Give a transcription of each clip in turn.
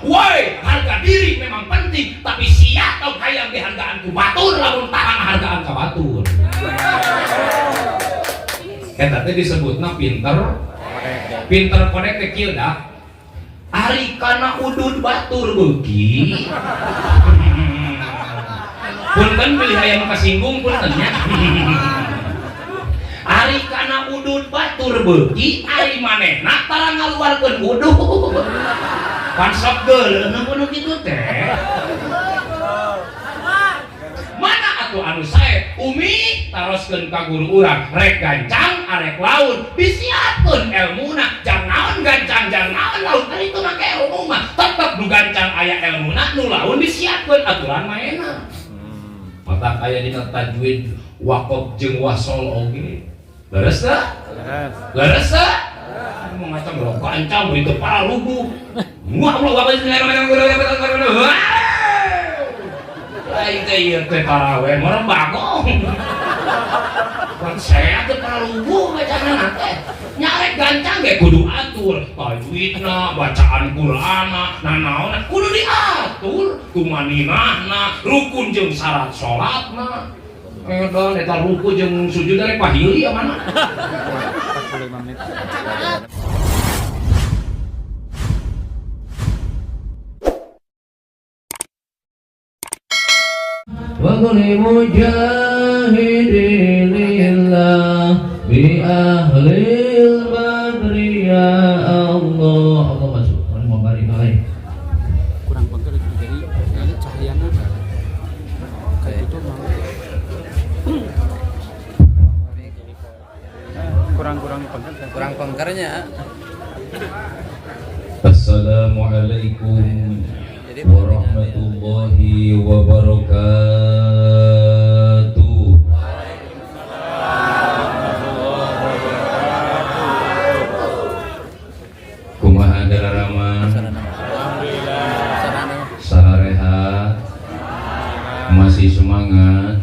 Woi, harga diri memang penting, tapi sia tong hayang dihargaan ku batur lamun tara ngahargaan ka batur. Eta teh disebutna pinter. Pinter kodek teh kieu dah. Ari kana udud batur beuki. Punten pilih aya nu kasinggung punten nya. Ari kana udud batur beuki, ari manehna tara ngaluarkeun udud. Pan sok geuleuh nu kitu teh. Mana atuh anu sae umi taroskeun ka guru urang rek gancang arek laun disiapkeun elmuna, jang naon gancang jang naon laun, ari itu make ilmu mah tetep nu gancang aya elmuna, nu laun disiapkeun aturan maena. Mata aya dina tajwid waqaf jeung wasol oge. Leres teu? Leres teu? Mau ngacang lo gancang begitu para lugu. Wah, Allah. Lain teh ieu teh taraweh meureun bagong. Pan saya teh para lugu bacana teh. Nyarek gancang ge kudu atur, tajwidna, bacaan Qur'anna, nanaonna kudu diatur, tumaninahna, rukun jeung syarat salatna. Edan eta ruku jeung sujud rek pahili ya mana? 45 menit. وكل مجاهد لله بأهل البدر يا الله. Allah masuk mau balik alaihi. Kurang pengker, jadi ini cahayanya kayak gitu mau kurang-kurang pengker. Kurang pengkernya. Assalamualaikum warahmatullahi wabarakatuh. Kumaha dararama? Sarehat? Masih semangat?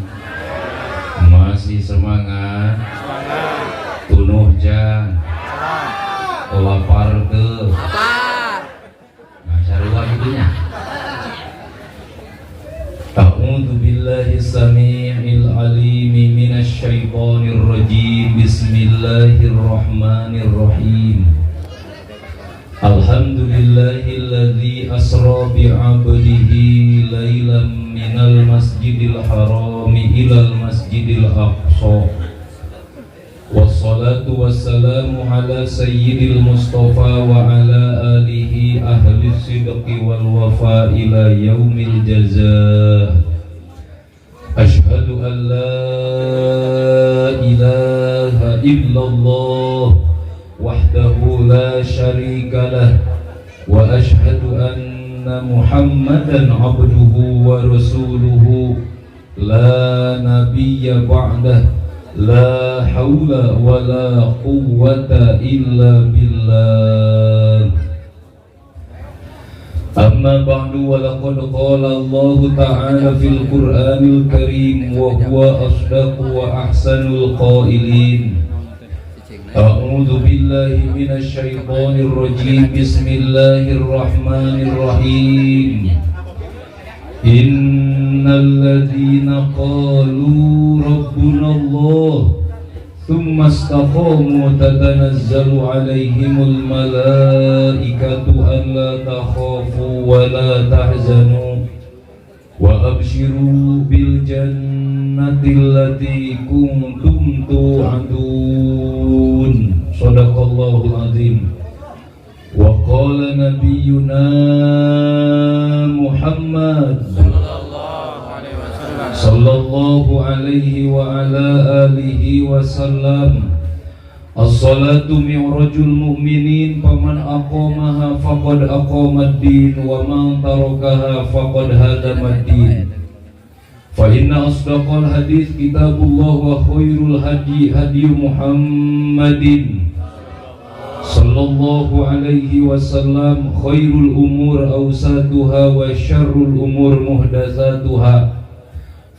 Masih semangat? Tunuh jan? Lapar teu? Nah, sarua kitu nya. A'udzu billahi samii'il alim minasy syaithanir rajim. Bismillahirrahmanirrahim. Alhamdulillahilladzi asra bi'abdihi lailan minal masjidil harami ilal masjidil aqsa. Wassalatu wassalamu ala sayyidil mustafa wa ala alihi ahli sidqi wal wafa ila yaumil jazaa. Ashhadu an la ilaha illallah wahdahu la syarika lah wa ashhadu anna Muhammadan abduhu wa rasuluhu la nabiyya ba'dah. La haula wa la quwwata illa billah. Amma ba'du, wa laqad qala Allah ta'ala fil Qur'anil Karim wa huwa asdaqu wa ahsanul qailin. A'udzu billahi minasy syaithanir rajim. Bismillahirrahmanirrahim. Innal ladzina qalu rabbuna Allah thumma istaqamu tatanazzalu alaihimul malaikatu an la takhafu wa la tahzanu wa abshiru bil jannati allati kuntum tu'adun. Shadaqallahul azim. Wa qala nabiyyuna Muhammad sallallahu alaihi wa ala alihi wasallam. As-salatu mi'rajul mu'minin, faman aqamaha faqad aqamad din wa man tarakaha faqad hadamad din. Fa inna asdaqal hadis kitabullah wa khairul hadi hadi Muhammadin sallallahu alaihi wasallam, khairul umur awsatuha wa syarrul umur muhdatsatuha,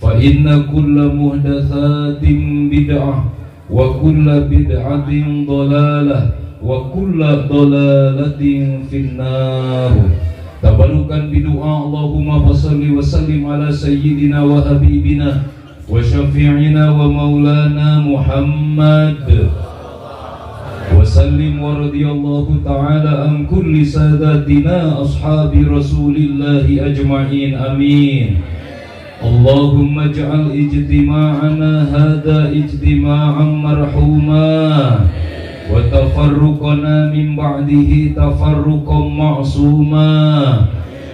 fa inna kulla muhdatsatin bid'ah wa kulla bid'atin dhalalah wa kulla dhalalatin finnar. Tabaruk Tabarrukan bidu'a. Allahumma salli wa sallim ala sayyidina wa habibina wa syafi'ina wa maulana Muhammad wa sallim wa radiyallahu ta'ala an kulli sadatina ashabi rasulillahi ajma'in, amin. Allahumma ij'al ijtima'ana hadha ijtima'an marhuma wa tafarruqana min ba'dihi tafarruqan ma'suma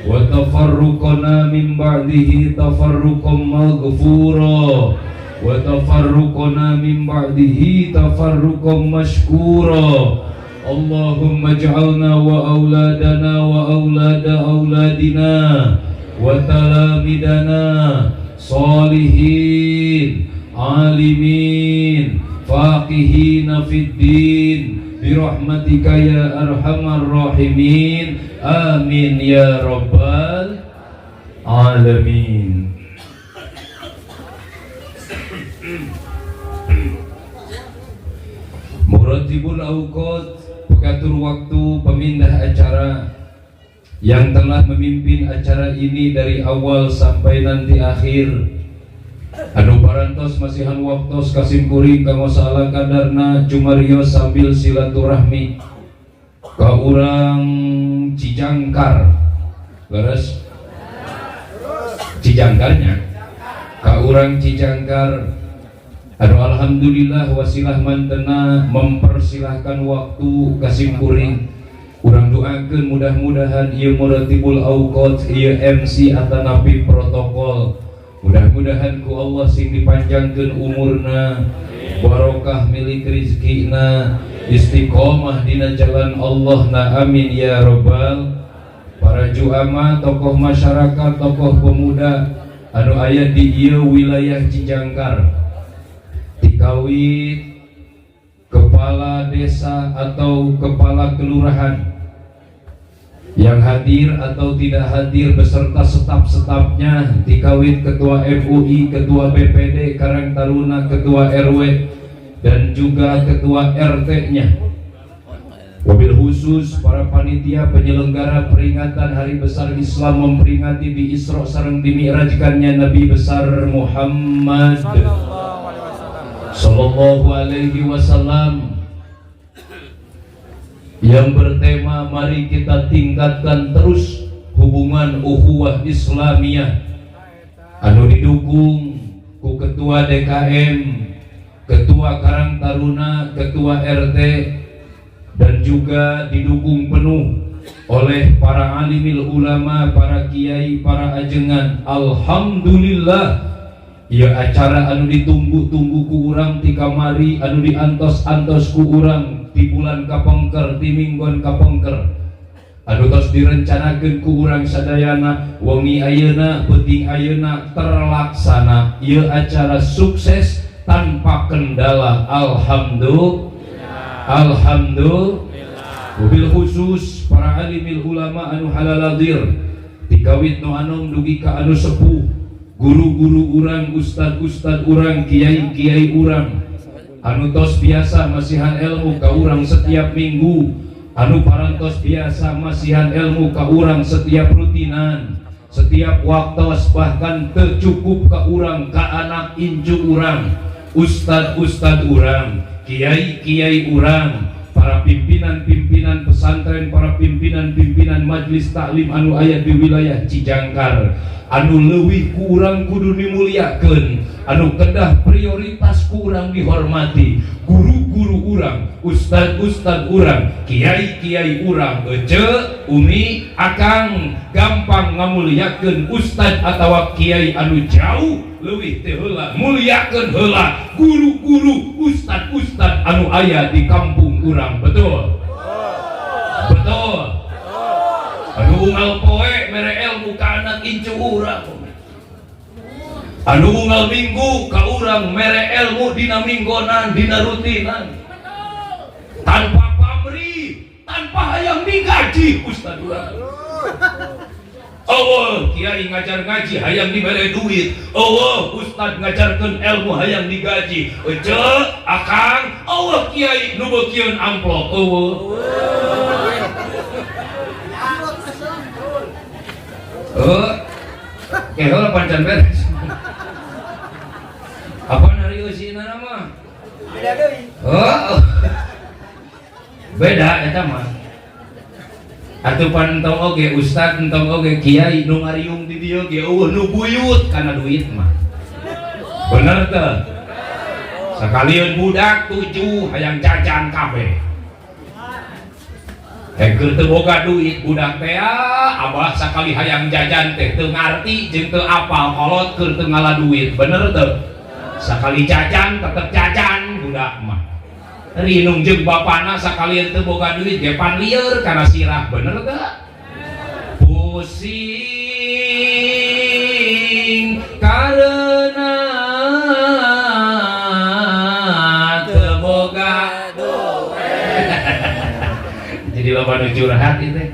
wa tafarruqana min ba'dihi tafarruqan maghfura wa tafarruqana min ba'dihi tafarruqan mashkura. Allahumma ij'alna wa auladana wa aulada auladina wa talamidana salihin alimin faqihina fid din birahmatika ya arhamar rahimin, amin ya rabbal alamin. Muratibul Awqat, pengatur waktu, pemindah acara yang telah memimpin acara ini dari awal sampai nanti akhir, anu parantos masihan waktos ka sim kuring kanggo saala kadarna cumarios sambil silaturahmi ka urang Cijangkar, leres Cijangkarnya, ka urang Cijangkar anu alhamdulillah wasilah mantena mempersilahkan waktu ka sim kuring. Urang doakeun mudah-mudahan ieu muratibul awqat, ieu MC atanapi protokol, mudah-mudahan ku Allah sing dipanjangkeun umurna, barokah milik rizkina, istiqomah dina jalan Allah na, amin ya robbal. Para juama, tokoh masyarakat, tokoh pemuda anu aya di ieu wilayah Cijangkar, tikawit kepala desa atau kepala kelurahan yang hadir atau tidak hadir beserta staf-stafnya, tikawit ketua MUI, ketua BPD Karang Taruna, ketua RW dan juga ketua RT-nya, wabil khusus para panitia penyelenggara peringatan Hari Besar Islam memperingati di Isra sareng dimi'rajkannya Nabi besar Muhammad Sallallahu alaihi wasallam yang bertema mari kita tingkatkan terus hubungan ukhuwah Islamiyah, anu didukung ku ketua DKM, ketua Karang Taruna, ketua RT dan juga didukung penuh oleh para alimil ulama, para kiai, para ajengan. Alhamdulillah ya, acara anu ditunggu-tunggu ku urang ti kamari, anu diantos-antos ku urang di bulan kapengker, di mingguan kapengker, anu tos direncanakeun ku urang sadayana, wengi ayeuna, peuting ayeuna terlaksana. Ieu acara sukses tanpa kendala, alhamdulillah, alhamdulillah. Wabil khusus para alimil ulama anu halaladir, tikawit nu anom dugi ka anu sepuh, guru-guru urang, ustad-ustad urang, kiai-kiai urang anu tos biasa masihan ilmu ka urang setiap minggu, anu parantos biasa masihan ilmu ka urang setiap rutinan, setiap waktos, bahkan teu cukup ka urang, ka anak incu urang, ustad-ustad urang, kiai-kiai urang, para pimpinan-pimpinan pesantren, para pimpinan-pimpinan majelis taklim anu aya di wilayah Cijangkar, anu leuwih ku urang kudu dimuliakeun, anu kedah prioritas ku urang dihormati, guru-guru urang, ustad-ustad urang, kiai-kiai urang. Ece, umi, akang gampang ngamuliakeun ustad atawa kiai anu jauh leuwih teh heula muliakeun heula guru-guru, ustad-ustad anu aya di kampung urang. Betul, betul. Anu unggal poe mere ilmu ka anak incu urang, anu unggal minggu ka urang mere ilmu dina minggonan, dina rutinan, tanpa pamrih, tanpa hayang digaji ustad urang. Allah kiai ngajar ngaji hayang dibere duit, Allah ustad ngajarkeun ilmu hayang digaji. Ece, akang, Allah kiai nu beukieun amplop, eueuh. Oh, keheula pancan beres. Apa nari eusina mah? Beda deui. Oh, beda eta mah. Atuh pan entong oge ustad, entong oge kiai nu ngariung di dieu ge euweuh nu buyut kana duit mah. Bener teu? Sakalian budak 7 hayang jajan kabeh. Keur teu boga duit budak teh abah sakali hayang jajan teh teu ngarti jeung teu apal kolot keur teu ngala duit. Bener teu? Sakali jajan tetep jajan budak mah. Rinung jeung bapana sakalian teu boga duit ge pan lieur kana sirah. Bener teu? Pusing karena teu boga duit. Jadi loba nu curhat ieu teh.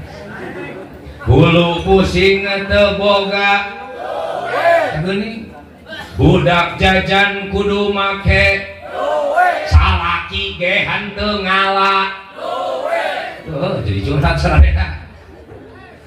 Hulu pusing teu boga duit. Budak jajan kudu make duit. Salaki ge henteu ngala duit. Oh, jadi curhat sararea.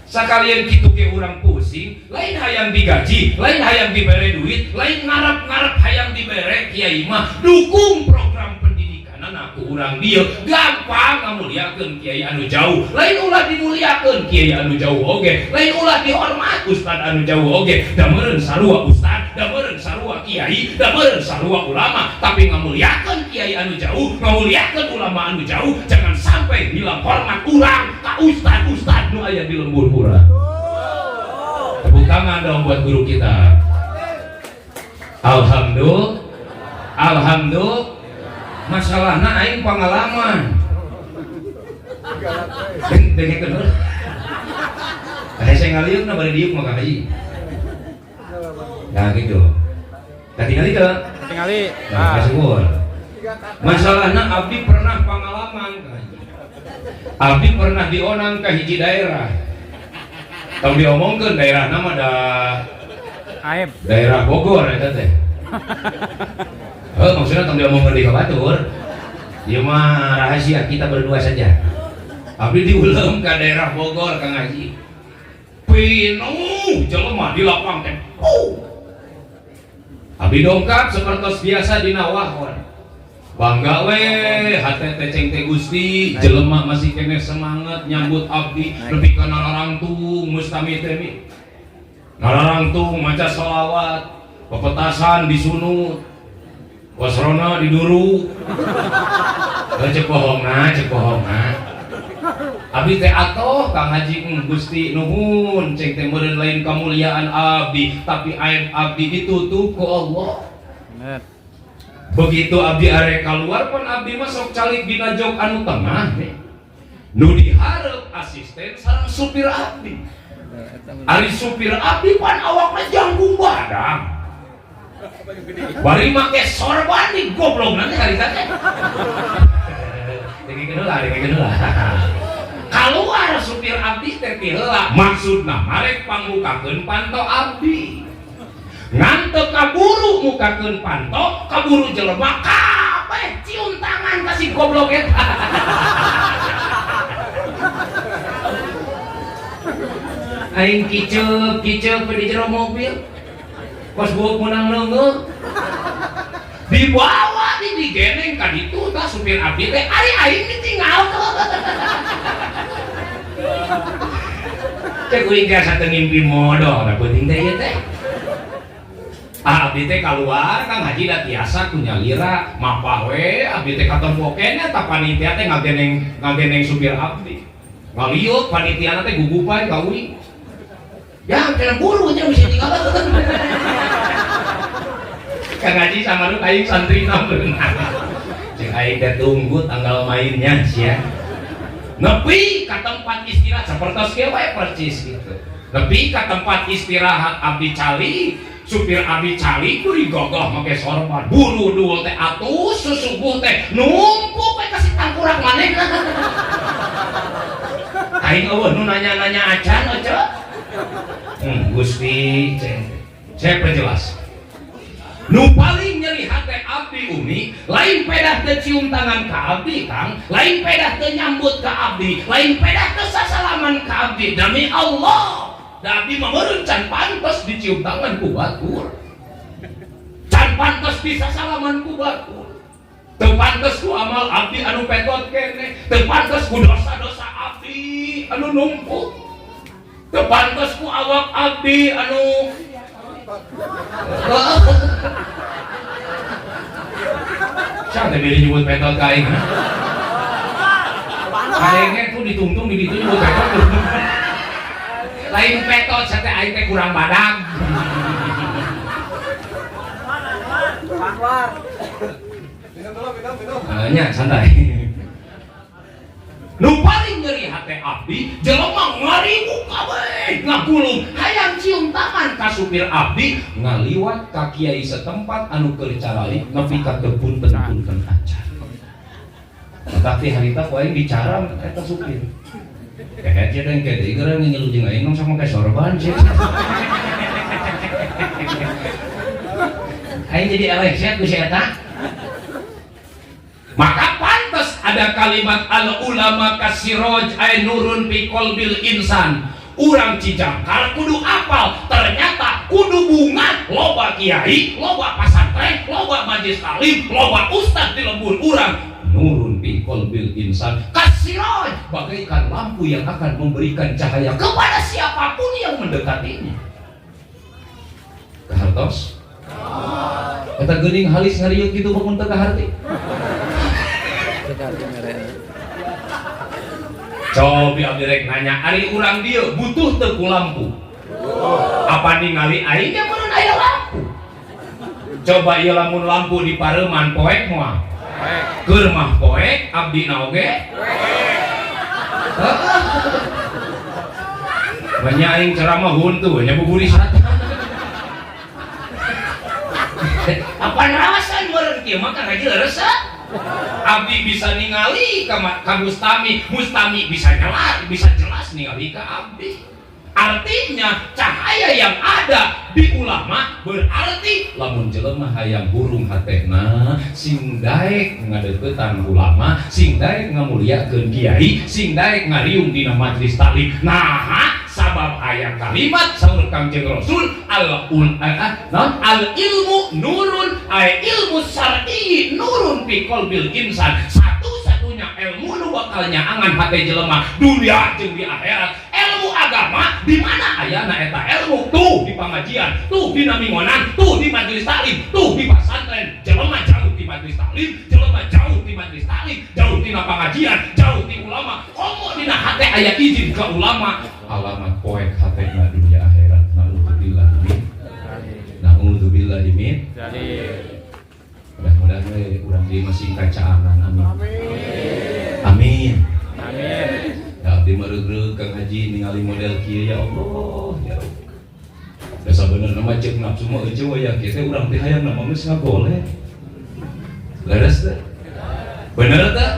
Sakalian kitu ge urang pusing, lain hayang digaji, lain hayang dibere duit, lain ngarep-ngarep hayang dibere kiai mah dukung program pendidikan anak ku urang dieu. Gampang ngamuliakeun kiai anu jauh, lain ulah dimuliakeun kiai anu jauh oge, lain ulah dihormat ustad anu jauh oge. Da meureun sarua ustad, da meureun sarua kiai, da meureun sarua ulama, tapi ngamuliakeun kiai anu jauh, ngamuliakeun ulama anu jauh, jangan sampai hilang hormat urang ka ustad-ustad nu aya di lembur urang. Tepuk tangan dong buat guru kita. Alhamdulillah. Alhamdulillah. Masalahna aing pengalaman. Dengekeun heula. Hese ngaliuk na bari diuk mah Kang Haji. Nah gitu. Katingali teu? Tingali. Nah, syukur. Masalahna abdi pernah pengalaman Kang Haji. Abdi pernah dionang ke hiji daerah. Tong diomongkeun daerah nama da Aib. Daerah Bogor eta teh. Oh, maksudnya tong diomongkeun di batur. Ieu mah rahasia kita berdua saja. Abdi diulem ke daerah Bogor Kang Haji. Pinuh jelema di lapang teh. Oh. Abdi dongkap seperti biasa dina wahon. Bangga we hate teh ceng teh Gusti, jelema masih keneh semangat nyambut abdi nepi ka nararangtung mustami teh mi. Nararangtung maca sholawat, pepetasan disunut, wasrona diduru. Heuh cek bohongna, cek bohongna. Abdi teh atoh Kang Haji, Gusti nuhun ceng teh meureun lain kamuliaan abdi, tapi aib abdi ditutup ku Allah. Bener. Begitu abdi arek keluar pun abdi masuk calik dina jok anu tengah nih. Nu dihareup asisten sareng supir abdi. Ari supir abdi pan awakna jangkung badan. Bari make sorban di goblok nanti hari teh. Dengekeun heula, dengekeun heula. Keluar supir abdi teh ti heula, maksudna marek pangbukakeun panto abdi. Ngan teu kaburu mukakeun panto, kaburu jelema kabeh cium tangan ka si goblok eta. Aing kiceup kiceup di jero mobil. Kos buuk menang leungeuh. Dibawa di digeneng ka ditu tah supir abdi teh ari aing ditinggal. Cek uing teh asa teu ngimpi modol, da penting teh ieu teh. Ah, abdi teh kaluar Kang Haji da tiasa ku nyalira mapah we abdi teh katempo keneh tah panitia teh ngageneng supir abdi. Ngaliut panitiana teh gugupan ka uing. Ya, kena buru nya bisa tinggal. Kang Haji sama lu aing santri beunang. Cek aing teh tunggu tanggal mainnya sia. Nepi ka tempat istirahat sapertos kieu we percis gitu. Nepi ka tempat istirahat abdi cali, supir abdi cali ku digogoh make sorban. Buru duul teh atuh susubuh teh numpuk we ka si tangkurak manehna. Aing eueuh nu nanya-nanya acan oce. Gusti ceng. Saya perjelas. Nu paling nyeri hate abdi umi, lain pedah teu cium tangan ka abdi Kang, lain pedah teu nyambut ka abdi, lain pedah teu sasalaman ka abdi. Demi Allah, Da abdi mah meureun can pantes dicium tangan ku batur. Can pantes bisa salaman ku batur. Teu pantes ku amal abdi anu petot kene, teu pantes ku dosa-dosa abdi anu numpuk. Teu pantes ku awak abdi anu. Siapa teh beli nyebut petot ka aing? Aing tuh ditungtung di ditu nyebut petot. Lain petot sate aing teh kurang badag. Nya santai. Nu paling nyeri hate abdi jelema ngaribu kabeh ngagulung hayang cium tangan ka supir abdi ngaliwat ka kiai setempat anu keur caralik nepi ka teu punten-punten acan. Tapi harita ku aing bicara eta supir. Kehe cia teh engke deui geura ngilu jeung aing sama make sorban cia. Aing jadi eleh sia ku si eta. Maka pantas ada kalimat al ulama kasiroj ay nurun fi qalbil insan. Urang Cijangkar kudu apal, ternyata kudu bunga loba kiai, loba pasantren, loba majlis taklim, loba ustad di lembur urang. Nurun fi qalbil insan kasiroj, bagaikan lampu yang akan memberikan cahaya kepada siapapun yang mendekatinya. Kahartos? Eta geuning halis ngariut kitu bangun teu kaharti. Cobi abdi rek nanya, ari urang dieu butuh teu ku lampu? Apa ningali aing ge meureun aya lampu? Coba ieu lamun lampu di pareuman poek moal? Keur mah poek, abdi na oge. Banyak aing ceramah huntu, nya buburisan. Apa rawasan meureun kieu mah kan ngaji leresep. Abdi bisa ningali ka Mustami, Mustami bisa jelas, bisa jelas ningali ka abdi. Artinya cahaya yang ada di ulama berarti lamun jelema hayang hurung hatena sing daek ngadeukeutan ulama, sing daek ngamuliakeun kiai, sing daek ngariung dina majelis taklim. Nah, sabab aya kalimat saur Kangjeng Rasul al al ilmu nurun ay ilmu syar'i nurun fi qalbil insan. Satu-satunya ilmu nu bakal nyaangan hate jelema dunia jeung di akhirat. Ilmu agama di mana ayana eta ilmu tuh di pengajian, tuh di namingonan, tuh di majelis taklim, tuh di pesantren. Jelema jauh di majelis taklim, jelema jauh di majelis taklim, jauh dina pengajian, jauh di ulama. Komo dina hate aya izin ke ulama, alamat poek hatena dunia akhirat. Naudzubillah min. Naudzubillah min. Mudah-mudahan we urang deui masih kacaangan. Amin. Amin. Amin. Ya abdi meureureuh Kang Haji ningali model kieu ya Allah ya Allah. Da sabenerna mah ceuk nafsu mah eueuh we ya kieu teh urang teh hayang mah geus ngagoleh. Leres teh? Bener teh?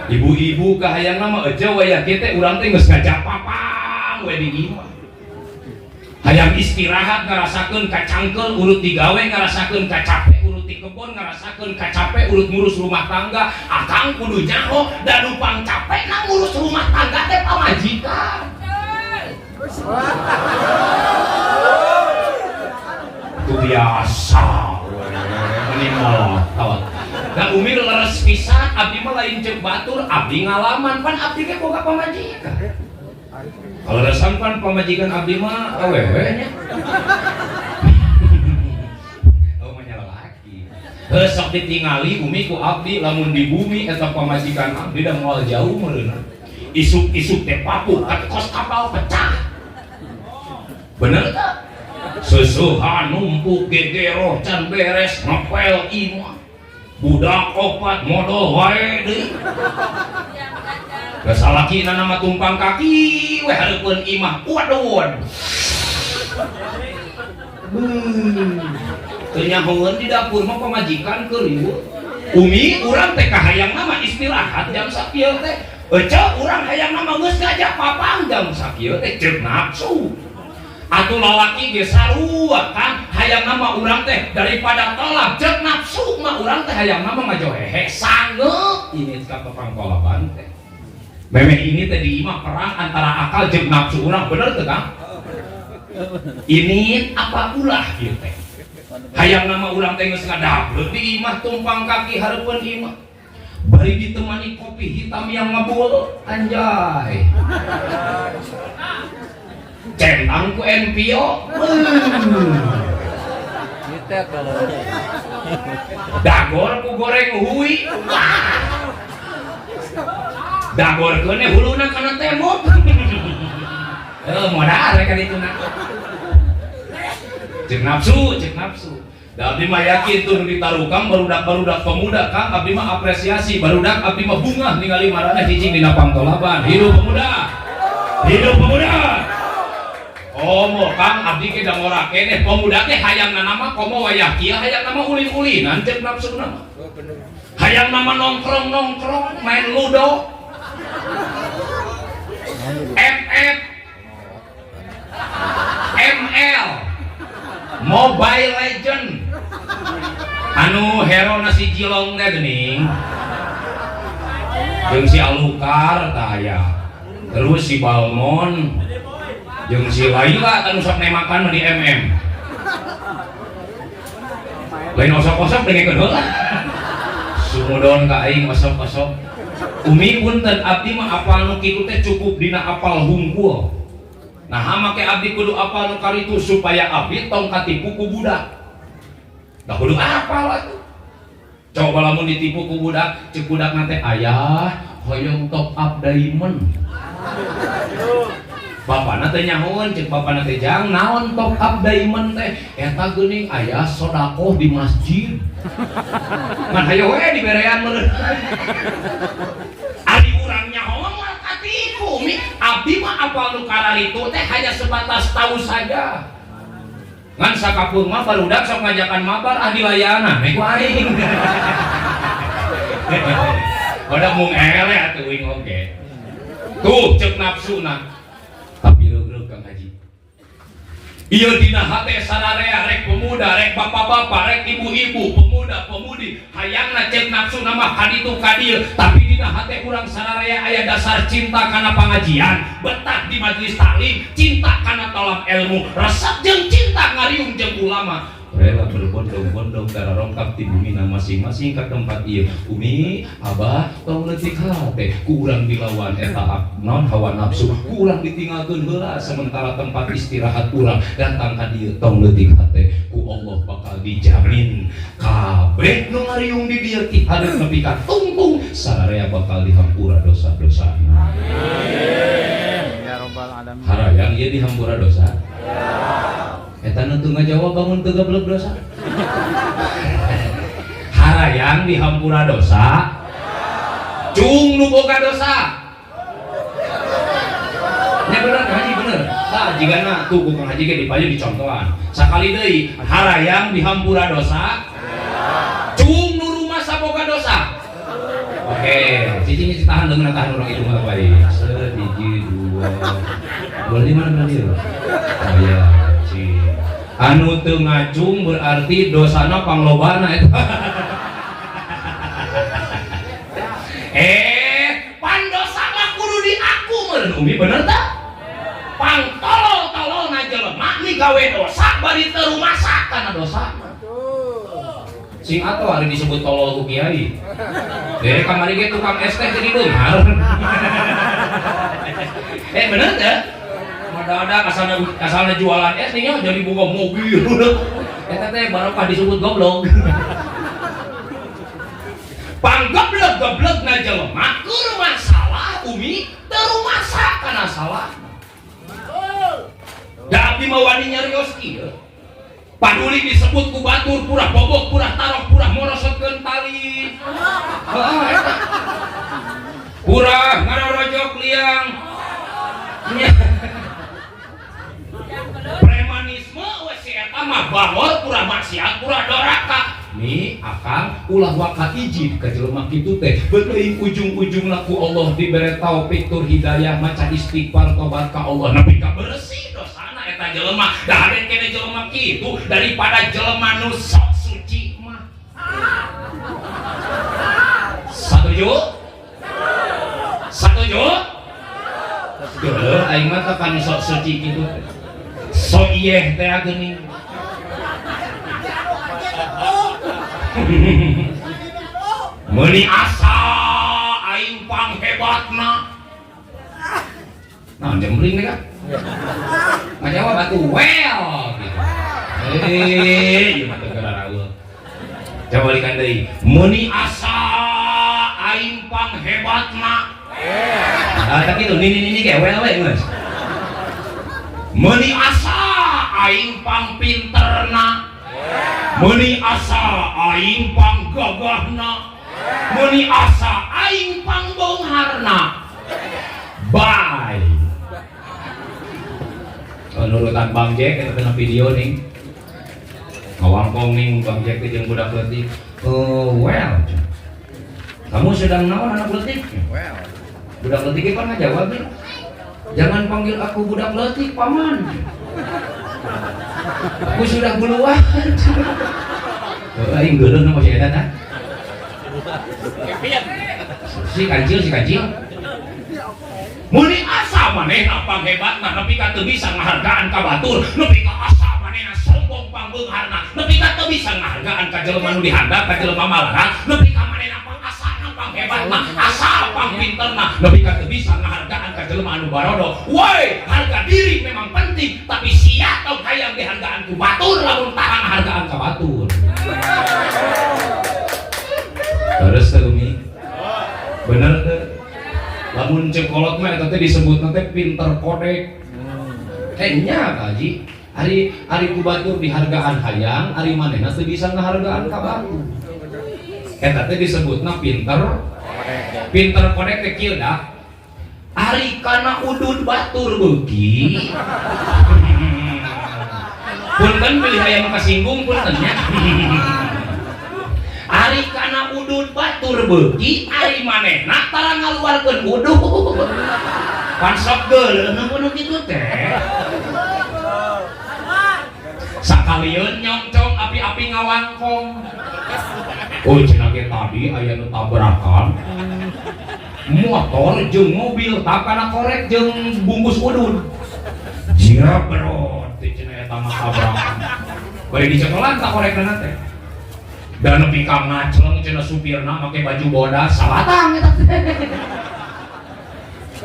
Ibu-ibu kahayang mah eueuh we ya kieu teh urang teh geus ngajapapang we di imah. Hayang istirahat ngarasakeun kacangkeul urut digawe, ngarasakeun kacape urut di kebon, ngarasakeun kacape urut ngurus rumah tangga. Akang kudu nyaho da nu pang capek na ngurus rumah tangga teh pamajikan. Itu biasa we meni motor. Da umi leres pisan abdi mah lain ceuk batur, abdi ngalaman pan abdi ge boga pamajikan. Kalau resam kan pamajikan abdi mah awewe nya. Oh mah laki. Heuh sok ditingali umi ku abdi lamun di bumi eta pamajikan abdi da moal jauh meureunna. Isuk-isuk teh papu kos kapal pecah. Bener teh? Seuseuhan numpuk gegeroh can beres ngepel imah. Budak opat modol wae deui. Salakina nama tumpang kaki we hareupeun imah. Waduh. Teu nyahoeun di dapur mah pamajikan keur riweuh. Umi urang teh kahayang mah istirahat jam sakieu teh. Ece urang hayang mah geus ngajak papang jam sakieu teh ceuk nafsu. Atuh lalaki ge sarua kan hayang mah urang teh daripada tolak ceuk nafsu mah urang teh hayang mah ngajohehe sangeut ini ka papang kolaban teh. Memeh ini teh di imah perang antara akal jeung nafsu urang, bener teu Kang? Ini apa ulah ieu teh? Hayang nama urang teh geus ngadablek di imah, tumpang kaki hareupeun imah. Bari ditemani kopi hitam yang ngebul, anjay. Centang ku NPO. Dagor ku goreng hui. Dagor keun huluna kana tembok. Modal kan itu na. Cek nafsu, cek nafsu. Da abdi mah yakin tuh ditarukang barudak-barudak pemuda, Kang, abdi mah apresiasi barudak, abdi mah bungah ningali maraneh cicing dina pangtolaban. Hidup pemuda. Hidup pemuda. Komo Kang, abdi ge da ngora keneh pemuda teh hayangna nama komo wayah kieu, hayang nama ulin-ulinan, cek nafsu nama. Hayang nama nongkrong-nongkrong, main ludo. FF ML Mobile Legend, anu hero nasi Jilong teh geuning, jeung si Alucard tah aya, terus si Balmon jeung si Layla, anu sok nemakan di MM, lain osok-osok dengekeun heula, sumudon ka aing osok-osok. Umi, punten, abdi mah apal nu kitu teh cukup dina apal hungkul. Nah, make abdi kudu apal nu karitu supaya abdi tong katipu ku budak. Da kudu apal atuh. Coba lamun ditipu ku budak, cek budak teh, "Ayah, hoyong top up diamond." Bapana teh nyahoan, cek bapana teh, "Jang, naon top up diamond teh?" "Eta geuning, Ayah, sodakoh di masjid." Ngan hayo we diberean meureun. Ari urang nyaho mah katipu, Mi. Abdi mah apal nu kararitu teh hanya sebatas tahu saja. Ngan sakapeung mah barudak sok ngajakan mabar, ah dilayanan we ku aing. Udah mung eleh atuh uing oge. Tuh cek nafsuna. Tapi reug-reug, Kang Haji. Ieu dina hate sararea, rek pemuda, rek bapak-bapak, rek ibu-ibu, pemuda, pemudi, hayangna cek nafsu nama kaditu kadieu, tapi dina hate urang sararea aya dasar cinta kana pangajian, betah di majelis taklim, cinta kana tolab ilmu, resep jeung cinta ngariung jeung ulama, rela berbondong-bondong darah rongkap di bumi masing-masing ke tempat ieu. Umi, Abah, tong leutik hate ku urang dilawan eta non hawa nafsu, ku urang ditinggalkeun heula sementara tempat istirahat urang, datang ka dieu, tong leutik hate, ku Allah bakal dijamin kabeh nu ngariung di dieu ti hareup nepi ka tungtung sararea bakal dihampura dosa-dosana. Ya Rabbal Alamin. Harayang ieu dihampura dosa? Eta nu teu ngajawab bangun teu gablek dosa. Harayang dihampura dosa? Cung nu boga dosa. Nya bener, Kang Haji, bener. Tah jigana tuh ku Kang Haji ge dipayu dicontohan. Sakali deui, harayang dihampura dosa? Cung nu rumasa boga dosa. Oke, cicing tahan dengan tahan orang itu mah baik. Sehiji, dua, dua lima berarti ya? Oh iya, ci. Anu teu ngacung berarti dosana panglobana eta. Pan dosa mah kudu diaku meureun, Umi, bener tak? Pang tolol-tololna jelema migawe dosa bari teu rumasa kana dosa. Sing atuh hari disebut tolol ku kiai. Kamari ge tukang es teh jadi beunghar. Bener teh? Ada asalnya asalnya jualan es nih jadi boga mobil. Eta teh barokah disebut goblok. Pang goblok-goblok na jelema keur masalah, Umi, teu rumasa kana salah. Da abdi mah wani nyarios kieu. Paduli disebut ku batur purah bobok, purah tarok, purah morosotkeun tali. Heeh, eta. Purah ngarorojok liang. Nya. Premanisme we si eta mah bangor, purah maksiat, purah doraka. Mi, Akang, ulah waka ijib ka jelema kitu teh. Beuteung ujung-ujungna ku Allah dibere taufik tur hidayah, maca istighfar, tobat ka Allah nepi ka bersih dosana eta jelema. Da hade kene jelema kitu daripada jelema nu sok suci mah. Satuju? Satuju? Geuleuh aing mah kan sok suci kitu teh. So iyeh teh geuning. Meuni asa aing panghebatna. Nah, jemring teh kan? Ngajawab atuh well gitu. Eh, ieu mah teu gararaeul. Coba balikan deui. Meuni asa aing panghebatna. Ah, tak kitu nini nini ge well we geus. Meuni asa aing pangpinterna. Meuni asa aing panggagahna. Meuni asa aing pangbeungharna. Bye. Oh, nurutan Bang Jack eta kena video nih. Ngawangkong nih Bang Jack teh jeung budak leutik. Oh, well. Kamu sedang naon anak leutik? Well. Budak leutik kan ngajawab nih. Jangan panggil aku budak leutik, paman. Aku sudah buluan. Oh, aing geuleuh nu masih eta tah. Si kancil, si kancil. Muni asa manehna panghebatna nepi ka teu bisa ngahargaan ka batur, nepi ka asa manehna sombong pangbeungharna, nepi ka teu bisa ngahargaan ka jelema nu dihandap, ka jelema malarat, nepi ka manehna pangasana panghebatna, asa pangpinterna, nepi ka teu bisa ngahargaan ka jelema anu barodo. Woi, harga diri memang penting, tapi sia tong hayang dihargaan ku batur lamun tara ngahargaan ka batur. Terus teh Umi. Bener teh? Lamun cek kolot mah eta teh disebutna teh pinter kodek. Nya Pak Haji, ari ari ku batur dihargaan hayang, ari manehna teu bisa ngahargaan ka batur. Eta teh disebutna pinter pinter kodek teh kieu dah. Ari kana udud batur beuki. Punten bilih aya nu kasinggung punten nya. Ari kana udud batur beuki, ari manehna tara ngaluarkeun udud. Pan sok geuleuh nu kitu teh. Sakalieun nyongcong api-api ngawangkong. Oh, cenah ge tadi aya nu tabrakan. Motor jeung mobil tah kana korek jeung bungkus udud. Jira berot teh cenah eta mah tabrakan. Bari dicekelan ta korekna teh. Dan nepi ka ngacleng cenah supirna make baju bodas sabatang eta teh.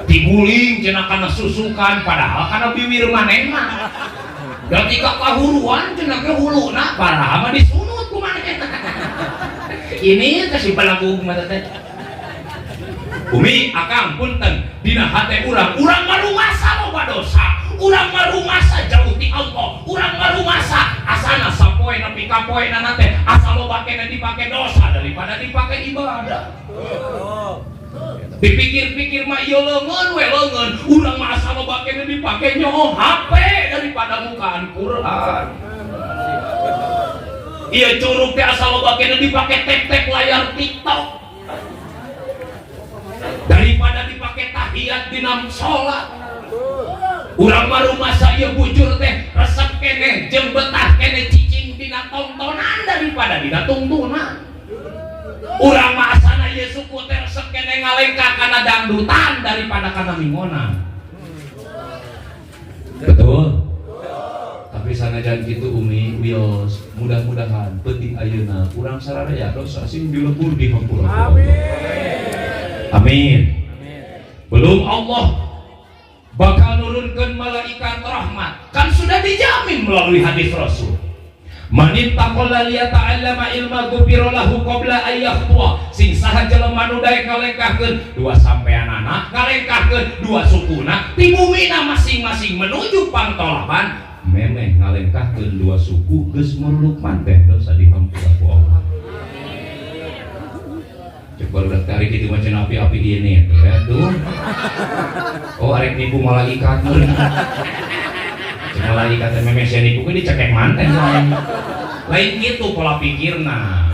Diguling cenah kana susukan padahal kana biwir manehna. Dan tika kahuruan cenah ke huluna padahal mah disunut ku manehna. Ini teh si pelaku mah teh. Umi akang punten dina hate urang, urang marumasa loba dosa, urang marumasa jauh ti Allah, urang marumasa asana sapoe nepi ka poena teh asa loba keneh dipake dosa daripada dipake ibadah. Dipikir-pikir mah ieu leungeun we leungeun, urang mah asa loba keneh dipake nyoo HP daripada mukaan Quran. Ieu curug teh asa loba keneh dipake tep-tep layar TikTok daripada dipake tahiyat dina salat. Urang mah rumasa ieu bujur teh resep keneh jeung betah keneh cicing dina tontonan daripada dina tungtunan. Urang mah asana ieu suku teh resep keneh ngalengkah kana dangdutan daripada kana mingonan. Betul? Tapi sanajan kitu Umi wios, mudah-mudahan penting ayeuna urang sararea dosa sing dilebur di hampura. Amin. Amin. Belum Allah bakal nurunkan malaikat rahmat, kan sudah dijamin melalui hadis Rasul. Manittaqalla liyata'allama ilma ghufira lahu qabla ay yakhtua. Sing saha jelema nu daek ngalengkahkeun dua sampeanana, ngalengkahkeun dua sukuna ti bumina masing-masing menuju pangtolaban, memeh ngalengkahkeun dua suku geus muruluk manteh dosa dihampura ku Allah. Cek barudak teh kitu mah cenah api-api ini teh tuh. Oh arek nipu malaikat meureun. Cek malaikat teh memeh sia nipu ge dicekek manten lain. Lain kitu pola pikirna.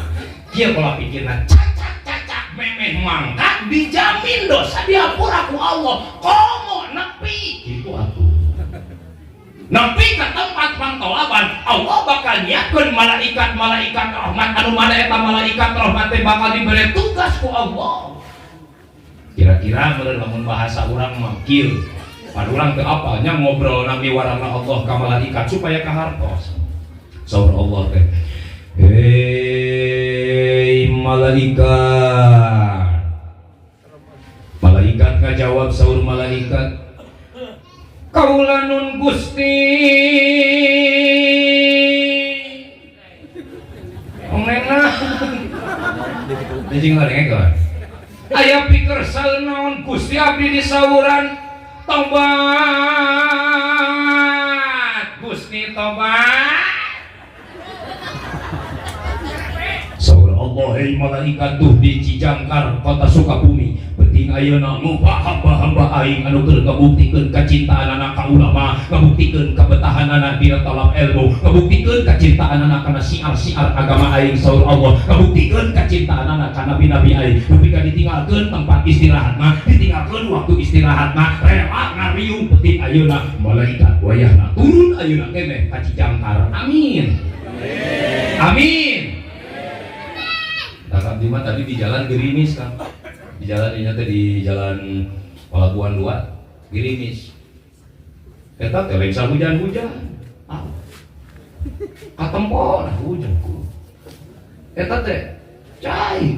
Kieu pola pikirna cacak-cacak memeh mangkat dijamin dosa dihampura ku Allah. Komo nepi kitu atuh. Nepi ka tempat pangtolaban Allah bakal nyiapkeun malaikat-malaikat rahmat anu mana eta malaikat rahmat teh bakal diberi tugas ku Allah. Kira-kira meureun lamun bahasa urang mah kieu. Pan urang teu apal nya ngobrol na miwarangna Allah ka malaikat supaya kahartos. Saur Allah teh, "Hei malaikat." Malaikat ngajawab, saur malaikat, "Kaula nun Gusti." Nena. Anjing lah. Aya pikersa naon Gusti abdi disawuran? Tobat Gusti, tobat. Saur Allah, "Hei malaikat, tuh di Cijangkar, kota Sukabumi, penting ayeuna loba hamba-hamba aing anu keur ngabuktikeun kacintaanana ka ulama, ngabuktikeun kabetahanana dina talab ilmu, ngabuktikeun kacintaanana kana siar-siar agama aing," saur Allah, "ngabuktikeun kacintaanana ka nabi-nabi aing, nepi ka ditinggalkeun tempat istirahat mah, ditinggalkeun waktu istirahat mah, rela ngariung. Penting ayeuna malaikat wayahna turun ayeuna keneh ka Cijangkar." Amin, amin. Nah, abdi mah tadi di jalan gerimis kan. Di jalan ini teh, di jalan Pelabuhan 2 gerimis. Eta teh lain hujan-hujan. Ah. Katempo lah hujan ku. Eta teh cai.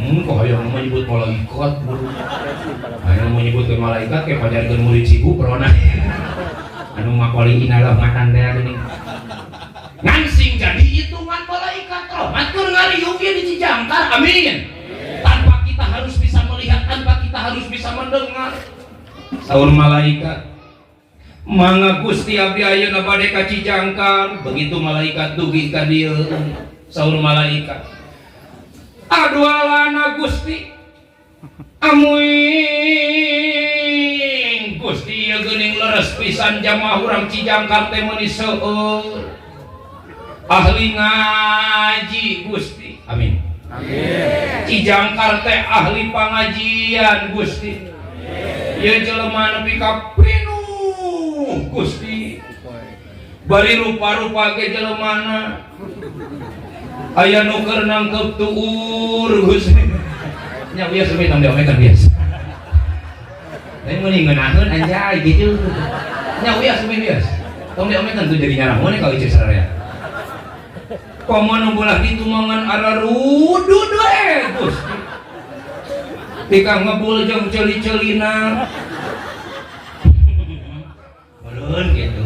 Kok hayang menyebut malaikat. Hayang menyebut malaikat kayak pajarkeun murid sibu prona. Anu makoli inalah matan teh geuning. Ngan sing jadi hitungan malaikat rahmat keur ngariung ieu di Cijangkar. Amin. Tanpa kita harus bisa melihat, tanpa kita harus bisa mendengar. Saur malaikat, "Mangga Gusti, abdi ayeuna bade ka Cijangkar." Begitu malaikat dugi ka dieu, saur malaikat, "Aduh alana Gusti, amuing Gusti, ieu geuning leres pisan jamaah urang Cijangkar teh meuni seueur ahli ngaji Gusti." Amin. Amin. Cijangkar teh ahli pangajian Gusti. Ieu jelema nepi ka pinuh Gusti. Bari rupa-rupa ge jelemana. Aya nu keur nangkep tuur Gusti. Nya biasa we tong diomekan biasa. Lain meuni ngeunaheun anjay gitu. Nya biasa we biasa. Tong diomekan tuh jadi nyarang ka ieu sararea. Komo nu belah ditu mangan ararudud we Gusti. Tika ngebul jeung ceuli-ceulina. Meureun gitu.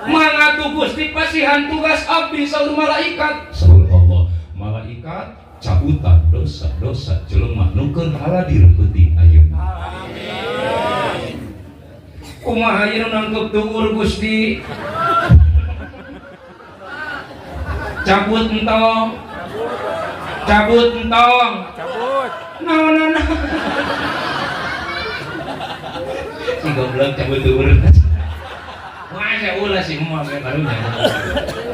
"Mangga tuh Gusti, pasihan tugas abdi," saur malaikat. Saur Allah, "Malaikat, cabutan dosa-dosa jelema nu keur haladir peuting ayeuna." Amin. Kumaha ieu nangkep tuur Gusti? Cabut entong. Cabut entong. Cabut. Naon-naon. Si goblok cabut tuur. Masa ulah sih mah ge karunya.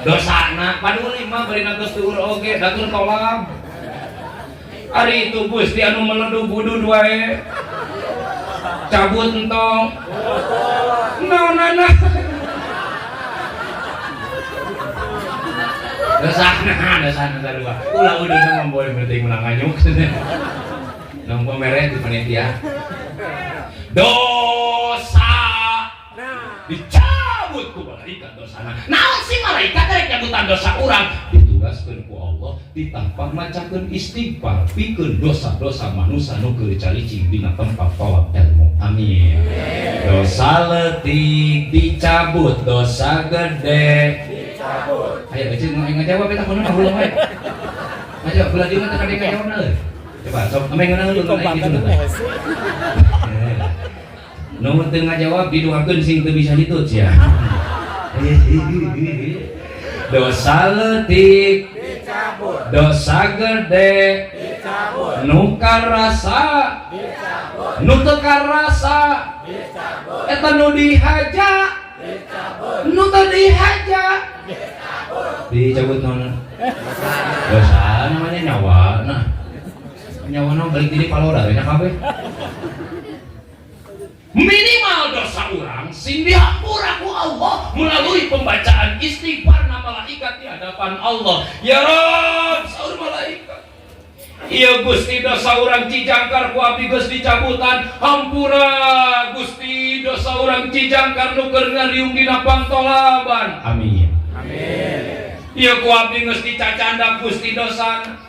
Dosana paduli mah bari nangkep tuur oge datur kolam. Ari itu Gusti anu meledug udud wae. Cabut entong. Naon-naon. Dosana, dosana sarua. Ulah udah mah boleh berarti menang nganyuk. Nang pamere di panitia. Dosa dicabut ku malaikat dosana. Naon sih malaikat rek nyabutan dosa urang? Ditugaskeun ku Allah ditambah macakeun istighfar pikeun dosa-dosa manusia nu keur caricing dina tempat tolak ilmu. Amin. Dosa leutik dicabut, dosa gede dicabut. Ayo eceu ngajawab eta kunaon ulah wae. Ngajawab belah dieu teh kade ngajawabna euy. Coba sok ame ngeunaheun lu kitu teh. Nu teu ngajawab didoakeun sing teu bisa hitut sia. Dosa leutik Dicabut. dosa gede Dicabut. nu karasa Dicabut. nu teu karasa Dicabut. eta nu dihaja Dicabut. nu teu dihaja dicabut naon dosa namanya nyawa. Nah, nyawa na balik di palora nya kabeh. Minimal dosa orang sing dihampura ku Allah melalui pembacaan istighfar na malaikat di hadapan Allah. "Ya Rob," saur malaikat, Iya Gusti dosa urang Cijangkar ku abdi geus dicabutan. Hampura Gusti dosa urang Cijangkar nu keur ngariung dina pangtolaban. Amin. Amin. Iya ku abdi geus dicacandak Gusti dosana.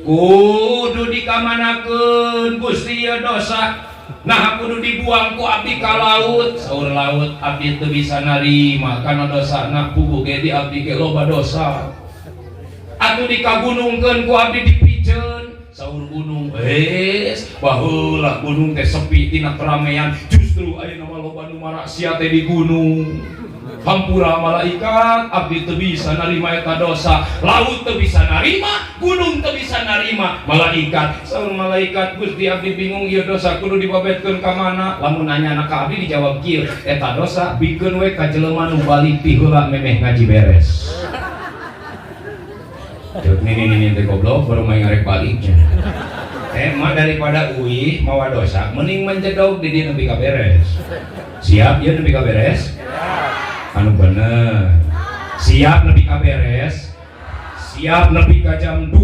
Kudu dikamanakeun Gusti ieu dosa. Nah kudu dibuang ku abdi ka laut. Saur laut abdi teu bisa narima kana dosana, puguh ge di abdi ge loba dosa. Atuh dikagunungkeun ku abdi dipiceun. Saur gunung, baheula gunung teh sepi tina keramaian, justru ayeuna mah loba nu maraksia teh di gunung. Hampura malaikat, abdi teu bisa narima eta dosa. Laut teu bisa narima, gunung teu bisa narima. Malaikat, saur malaikat, Gusti abdi bingung ieu dosa kudu dibabetkeun ka mana? Lamun nanya ka abdi dijawab kieu, eta dosa bikeun we ka jelema nu balik ti heula memeh ngaji beres. Cek nini teh goblok baru main ngarek balik. Mah daripada uih mawa dosa, mending menjedog di dieu nepi ka beres. Siap ieu nepi ka beres? Anu bener. Siap nepi ka beres? Siap nepi ka jam 12?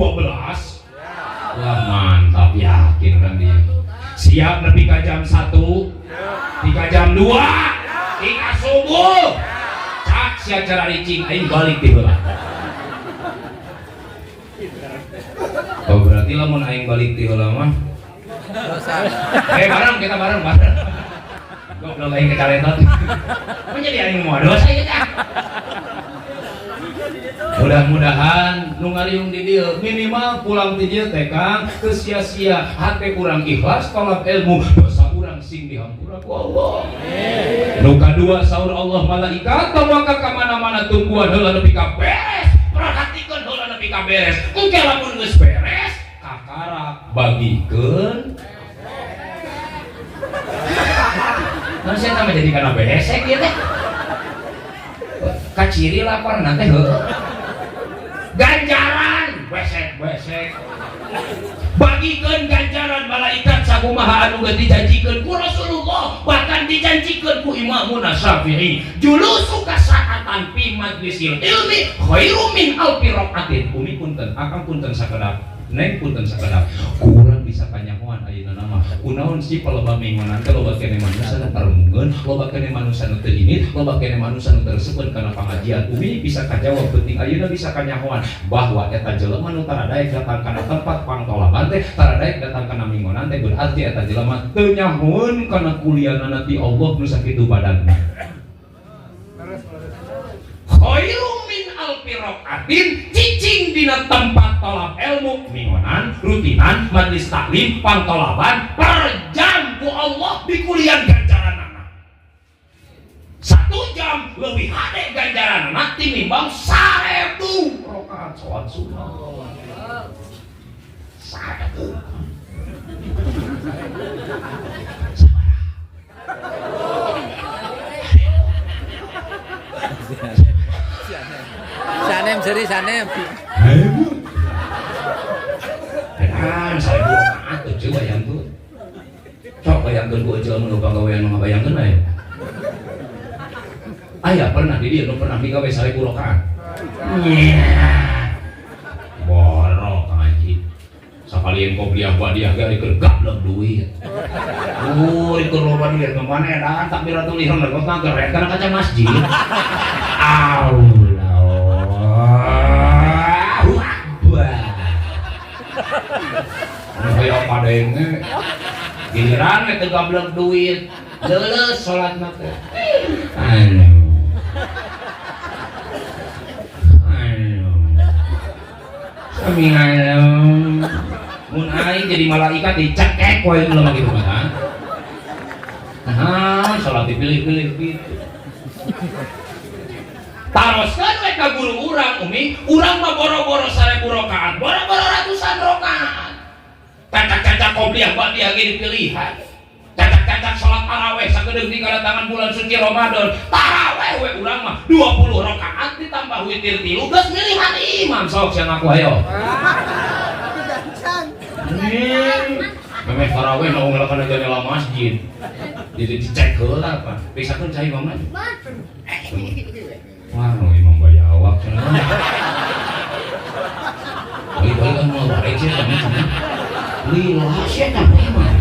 Wah mantap, yakin kan dia. Siap nepi ka jam 1? Tiga jam 2? Tiga subuh. Cak sia cara ricing aing balik ti heula. Oh berarti lamun aing balik ti heula mah. Bareng kita bareng bareng. Goblok aing kecaletot. Menjadi aing mau dosa ieu teh. Mudah-mudahan nu ngariung di dieu minimal pulang ti dieu teh Kang teu sia-sia, hate urang ikhlas tolak ilmu, dosa urang sing dihampura ku Allah. Nu kadua saur Allah malaikat tong waka ka mana-mana, tungguan heula nepi ka beres. Perhatikeun heula nepi ka beres. Engke lamun geus beres kakara bagikeun. Nah, saya tambah jadi karena besek ya teh. Kaciri lapar nanti heuh. Ganjaran besek-besek. Bagikeun ganjaran malaikat sakumaha anu geus dijanjikeun ku Rasulullah, bahkan dijanjikeun ku Imamuna Syafi'i. Julusuka sa'atan fi majlisil ilmi khairum min alfi raqatin. Umi punten, akang punten sakedap. Neng punten sakedap. Ku urang bisa kanyahoan ayeuna nama. Kunaon sih palebah mingguan teh loba keneh manusia nu taremungkeun, loba keneh manusia nu teu indit, loba keneh manusia nu teu resepeun kana pangajian. Umi bisa kajawab penting ayeuna bisa kanyahoan bahwa eta jelema nu taradaek datang kana tempat pangtolaban teh, taradaek datang kana mingguan teh berarti eta jelema teu nyahoeun kana kuliahna ti Allah nu sakitu badanna. Khairum min alfi raqatin, cicing dina tempat tolab ilmu mingonan rutinan majlis taklim pangtolaban per jam ku Allah dikulian ganjaranana. 1 jam lebih hade ganjaranana tinimbang 1000 rakaat sholat sunnah. 1000. Sanem seri sanem. Kan 1000 rakaat tuh coba bayangkeun. Sok bayangkeun ku ejel mun pagawean mah ngabayangkeun aya. Aya pernah di dieu nu pernah digawe 1000 rakaat. Borok Kang Haji. Sakalian qobliyah ba'diyah ge keur gablek duit. Keur loba duit mah mana da takbiratul ihram da kota keren kana kaca masjid. Allahu Akbar. Hoyong padenge. Giliran we teu gablek duit. Leuleus salatna teh. Aduh. Aduh. Sami aduh. Mun aing jadi malaikat dicekek wae ulama gitu mah. Nah, salat dipilih-pilih gitu. Taroskeun we ka guru urang umi, urang mah boro-boro 1000 rakaat, boro-boro ratusan rakaat. Cacak-cacak qobliyah ba'diyah ge dipilihan. Cacak-cacak salat tarawih sakedeung di kadatangan bulan suci Ramadan. Tarawih we urang mah 20 rakaat ditambah witir 3 geus milihan imam. Sok sia ngaku hayo. Memeh tarawih nu ngelakukan aja nyala masjid. Jadi dicek heula apa? Pisakeun cai imamna. Wah, imam bayawak cenah. Balik-balik kan mau balik sih cenah. Lila sia teh mah.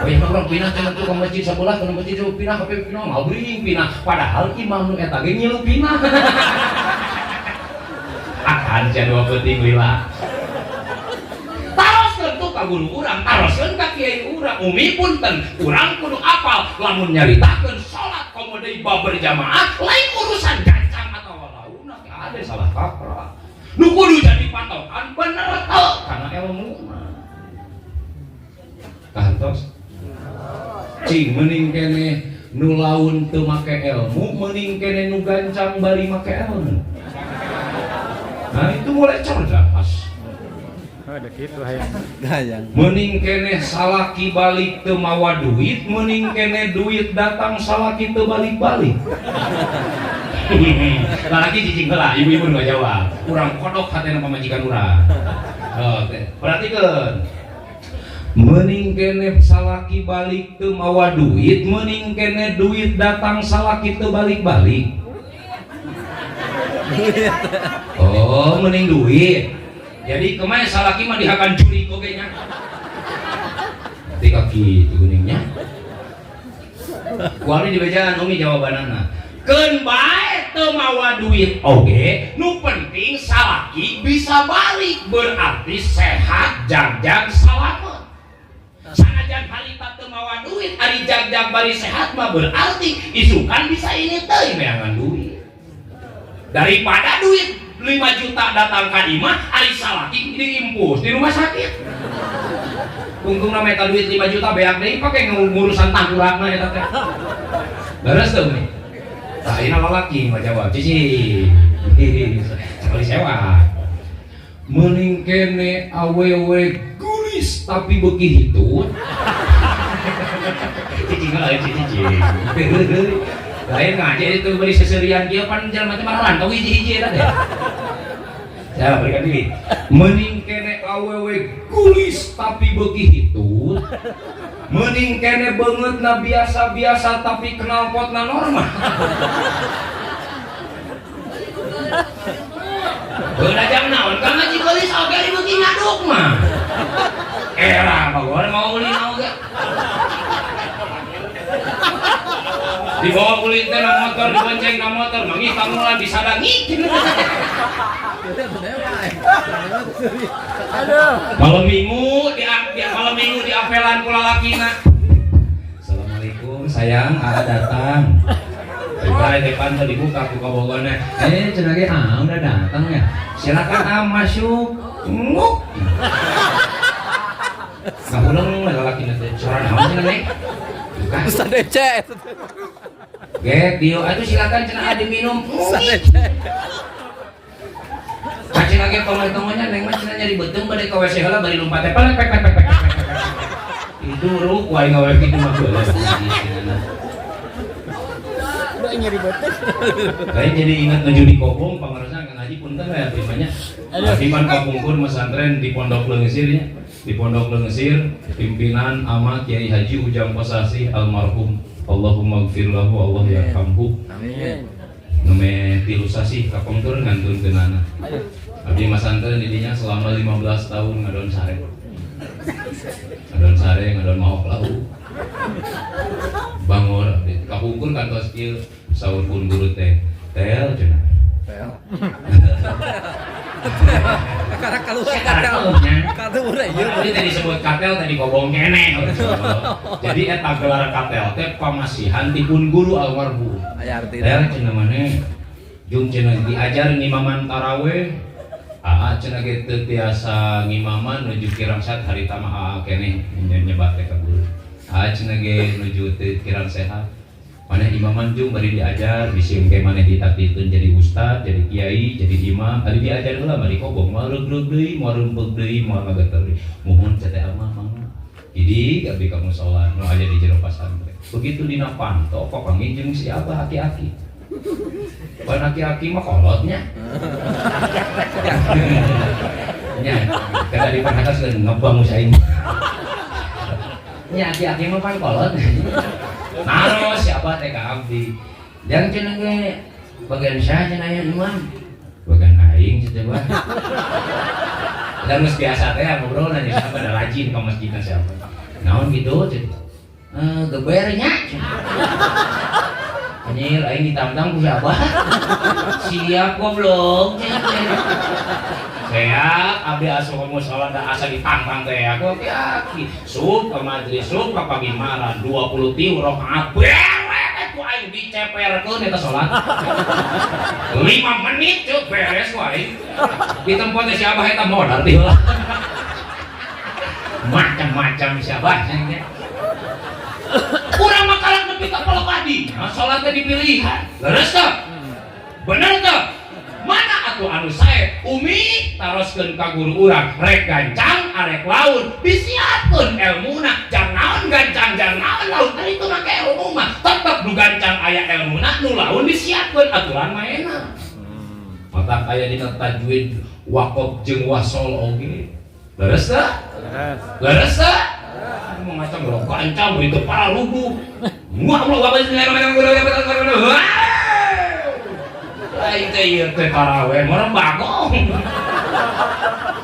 Oh iya, urang pindah teh ke masjid sebelah, ke masjid jauh pindah ke pindah ngabring pindah. Padahal imam nu eta ge ngilu pindah. Akan sia dua penting lila. Taroskeun tuh ka guru urang, taroskeun ka kiai urang. Umi punten, urang kudu apal lamun nyaritakeun salat komo deui bab berjamaah lain urusan gancang atau launa, ada salah kaprah. Nu kudu jadi patokan bener teu karena ilmu mah. Kahantos? Cing mending keneh nu laun teu make ilmu, mending keneh nu gancang bari make ilmu. Nah, itu mulai cerdas. Oh, ada gitu hayang. Hayang. Mending keneh salaki balik teu mawa duit, mending keneh duit datang salaki teu balik-balik. Lalaki cicing heula, ibu-ibu nu jawab. Urang kodok hatena pamajikan urang. Oke, perhatikeun. Mending keneh salaki balik teu mawa duit, mending keneh duit datang salaki teu balik-balik. Oh, mending duit. Jadi kemarin salaki mah dihakan juri oge nya. Di kaki itu kuningnya. Kuari dibejaan umi jawabanana. Keun bae teu mawa duit oge, nu penting salaki bisa balik berarti sehat jagjag salamet. Sanajan harita teu mawa duit, ari jagjag bari sehat mah berarti isukan bisa ini teuing neangan duit. Daripada duit 5 juta datang ka imah, ari salaki diimpus di rumah sakit. Untungna meta duit 5 juta beak deui pake ngurusan tangkurakna eta teh. Beres tuh nih. Tah ini lalaki mah jawab, cici. Sekali sewa. Mending keneh awewe gulis tapi beuki hitut. Cici lain cici. Lain ngaji itu beri seserian dia pan jelema teh mararantau hiji-hiji eta teh. Ya, berikan diri. Mending keneh awewe gulis tapi beuki hitut. Mending keneh beungeutna biasa-biasa tapi knalpotna normal. Udah jam naon kan ngaji geulis oge dibeuki ngaduk mah. Era bagor mau ulin oge. Dibawa ulin teh na motor, dibonceng na motor, manggih kamulan disadangi. Aduh. Malam minggu di malam minggu di apelan ku lalakina. Assalamualaikum sayang, aa datang. Depan depan tadi dibuka ku kabogona. Cenah ge ah udah datang ya. Silakan ah masuk. Nguk. Ngahuleng lalakina teh. Suara naon cenah neng? Buka. Ustaz DC. Gek, dio, atuh silakan cenah diminum. Ustaz DC. Kacil lagi tongol-tongolnya neng mah cenah nyari beuteung bade ka WC heula bari lompat teh pek pek pek pek. Itu ruk wae ngawe kitu mah geus. Udah nyeri beuteung. Lain jadi ingat nuju di Kobong pangarsa Kang Haji punten we abdi mah nya. Abdi mah kapungkur pesantren di Pondok Leungeusir nya. Di Pondok Leungeusir pimpinan ama Kiai Haji Ujang Kosasih almarhum. Allahumma gfir lahu Allah yarhamhu. Amin. Nome tilu sasih kapungkur ngantunkeunana. Abdi masantren didinya selama 15 tahun ngadon sare. Ngadon sare, ngadon maok lau. Bangor abdi kapungkur kantos kieu saur pun guru teh. Tel cenah. Tel. Karena keluar katel. Katel udah ieu. Tadi tadi disebut katel tadi kobong keneh. Jadi eta gelar katel teh pamasihan ti pun guru almarhum. Aya artina. Tel cenah maneh jung cenah diajar ngimaman taraweh. Aa cenah ge teu tiasa ngimaman nuju kirang sehat harita mah aa keneh nyebat teh ka guru. Aa cenah ge nuju teu kirang sehat. Maneh imaman jung bari diajar bisi engke maneh ditakdirkeun jadi ustad, jadi kiai, jadi imam. Tadi diajar heula mah di kobong moal reug-reug deui, moal reumpeg deui, moal ngageter deui. Muhun teh amah mangga. Jadi abdi ka musala nu aya di jero pasantren. Begitu dina panto papanggih jeung si abah aki-aki. Pan aki-aki mah kolotnya. Nya, kada diperhataskeun ngebang aing. Nya aki-aki mah pan kolot. Naros siapa teh ka abdi. Jang cenah ge bagian saha cenah aya imam? Bagian aing cenah bah. Dan geus biasa teh ngobrol nanya siapa da rajin ka masjidna siapa. Naon gitu cek. Eh, geber nya. Anjir, aing ditantang ku siapa? Siap goblok. Saya abdi asup ka musala da asa ditantang teh aku aki. Sup ka majlis, sup ka pagimaran 20 tilu rakaat. Beres ku aing diceperkeun eta salat. 5 menit cuk beres ku aing. Di tempat teh si Abah eta modal ti heula. Macam-macam si Abah nya. Urang mah kalak nepi ka palebadi. Nah, salat teh dipilihan. Leres teu? Bener teu? Mana atuh anu sae? Umi taroskeun ka guru urang, rek gancang arek laun, disiapkeun elmuna. Jang naon gancang, jang naon laun, ari itu make ilmu mah. Tetep nu gancang aya elmuna, nu laun disiapkeun aturan maena. Mata aya dina tajwid waqaf jeung wasol oge. Leres teu? Leres. Leres teu? Mau macam lo gancang begitu para lugu. Wah, Allah bapak. Aing teh ieu teh taraweh meureun bagong.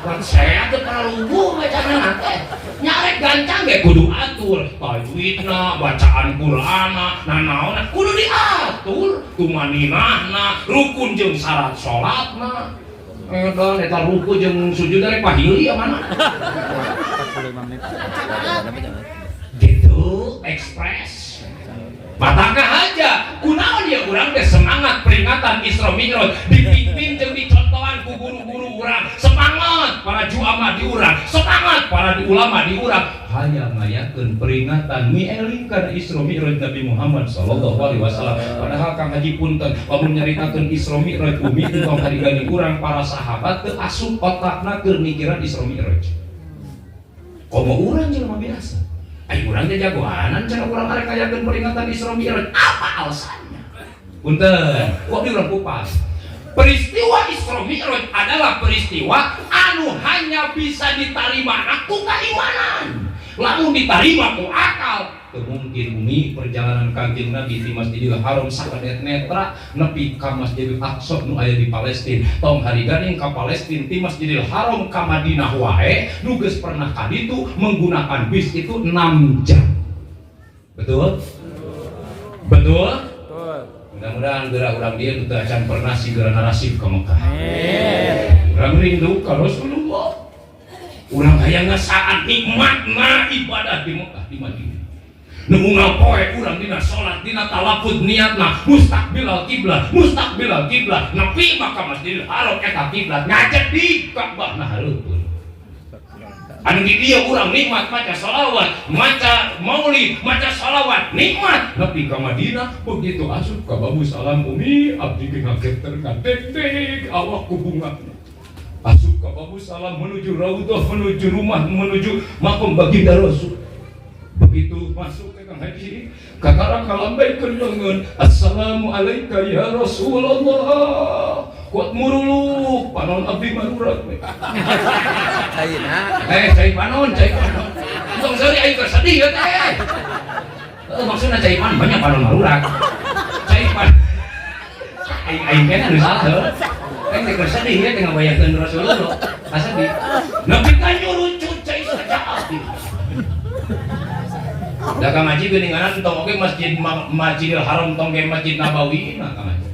Kan saya teh para lugu bacana teh. Nyarek gancang ge kudu atur tajwidna, bacaan Qur'anna, nanaonna kudu diatur, tumaninahna, rukun jeung syarat salatna. Edan eta ruku jeung sujud rek pahili ya mana? 45 menit. Gitu, ekspres. Matakah aja, kunaon ya urang teh semangat peringatan Isra Mi'raj dipimpin jeung dicontohan ku guru-guru urang. Semangat para juama di urang, semangat para di ulama di urang. Hayang ngayakeun peringatan mieling kana Isra Mi'raj Nabi Muhammad sallallahu alaihi wasallam. Padahal Kang Haji punten, lamun nyaritakeun Isra Mi'raj umi tong harigani urang para sahabat teu asup otakna keur mikiran Isra Mi'raj. Komo urang jelema biasa. Ayo urang teh jagoanan cara urang arek ngayakeun peringatan Isra Mi'raj. Apa alasannya? Punten, kok di urang kupas. Peristiwa Isra Mi'raj adalah peristiwa anu hanya bisa diterima ku keimanan. Lamun diterima ku akal, teu mungkin umi perjalanan Kangjeng Nabi di Masjidil Haram sakadet netra nepi ka Masjidil Aqsa nu aya di Palestina. Tong hari ganing ka Palestina ti Masjidil Haram ka Madinah wae nu geus pernah ka ditu menggunakan bis itu 6 jam. Betul? Betul? Betul. Mudah-mudahan geura urang dieu teu acan pernah sigera narasib ka Mekah. Amin. Urang rindu ka Rasulullah. Urang hayang ngasaan nikmatna ibadah di Mekah di Madinah. Nu unggal poe urang dina salat dina talafuz niatna mustaqbilal kiblat, mustaqbilal kiblat, nepi maka Masjidil Haram eta kiblat ngajak di Ka'bah na hareupeun. Anu di dieu urang nikmat maca sholawat, maca maulid, maca sholawat, nikmat. Nepi ka Madinah begitu asup ka Babu Salam umi abdi ge ngageter ngadeg-deg awak ku bunga. Asup ka Babu Salam menuju raudhah, menuju rumah, menuju makom baginda Rasul. Begitu masuk ke Kang Haji, kakara kalambaikeun leungeun, "Assalamualaikum ya Rasulullah." Kuat muruluk, panon abdi marurak we. Caina. Eh, cai panon, cai panon. Tong seuri aing keur sedih ya teh. Eh, maksudna cai panon banyak panon marurak. Cai pan. Aing aing kena nu salah heuh. Aing teh keur sedih ya teh ngabayangkeun Rasulullah. Kasedih. Nepi ka nyurucut cai saja abdi. Da Kang Haji geuninganan tong oge Masjid Masjidil Haram tong ge Masjid Nabawi nah Kang Haji.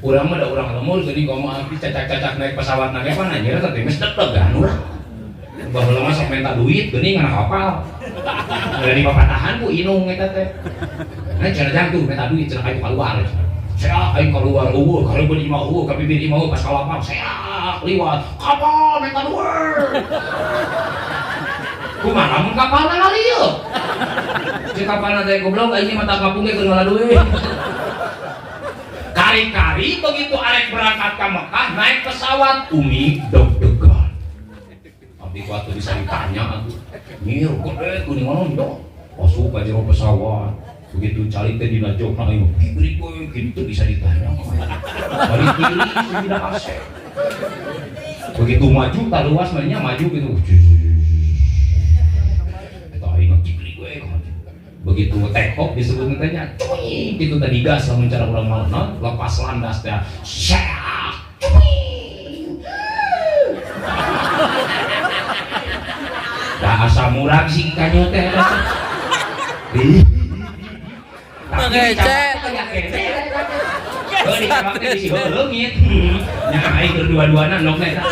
Urang mah da urang lemur geuning komo abdi cacak-cacak naik pesawat na ge pan anjir teh geus deg-degan urang. Baheula mah sok minta duit geuning ngana kapal. Dari papatahan ku inung eta teh. Nah cenah jangtung minta duit cenah aing keluar. Saya aing keluar eueuh karebeun imah eueuh ka bibir imah pas ka lapang saya liwat kapal minta duit. Kumaha lamun kapalna ngalieu? Cek kapalna teh goblok aing mah mata kampung ge keur ngala duit. Kari-kari begitu arek berangkat ke Mekah naik pesawat umi deg-degan. Abdi ku atuh bisa ditanya atuh. Nyir gede kuning ngono dong. Masuk ka jero pesawat. Begitu calik teh dina jokna aing kiri we kitu bisa ditanya. Balik kiri dina AC. Begitu maju taluas mainnya maju gitu. Eta aing kiri we. Begitu take off disebut teh nya cuy gitu tadi gas lamun cara urang mah non lepas landas teh syak cuy. Asa murag si kanyo teh. Ih. Tapi Mengece. aya keneh. Heuh, dicabak teh bisi leungit. Nya aing keur dua-duana endogna eta.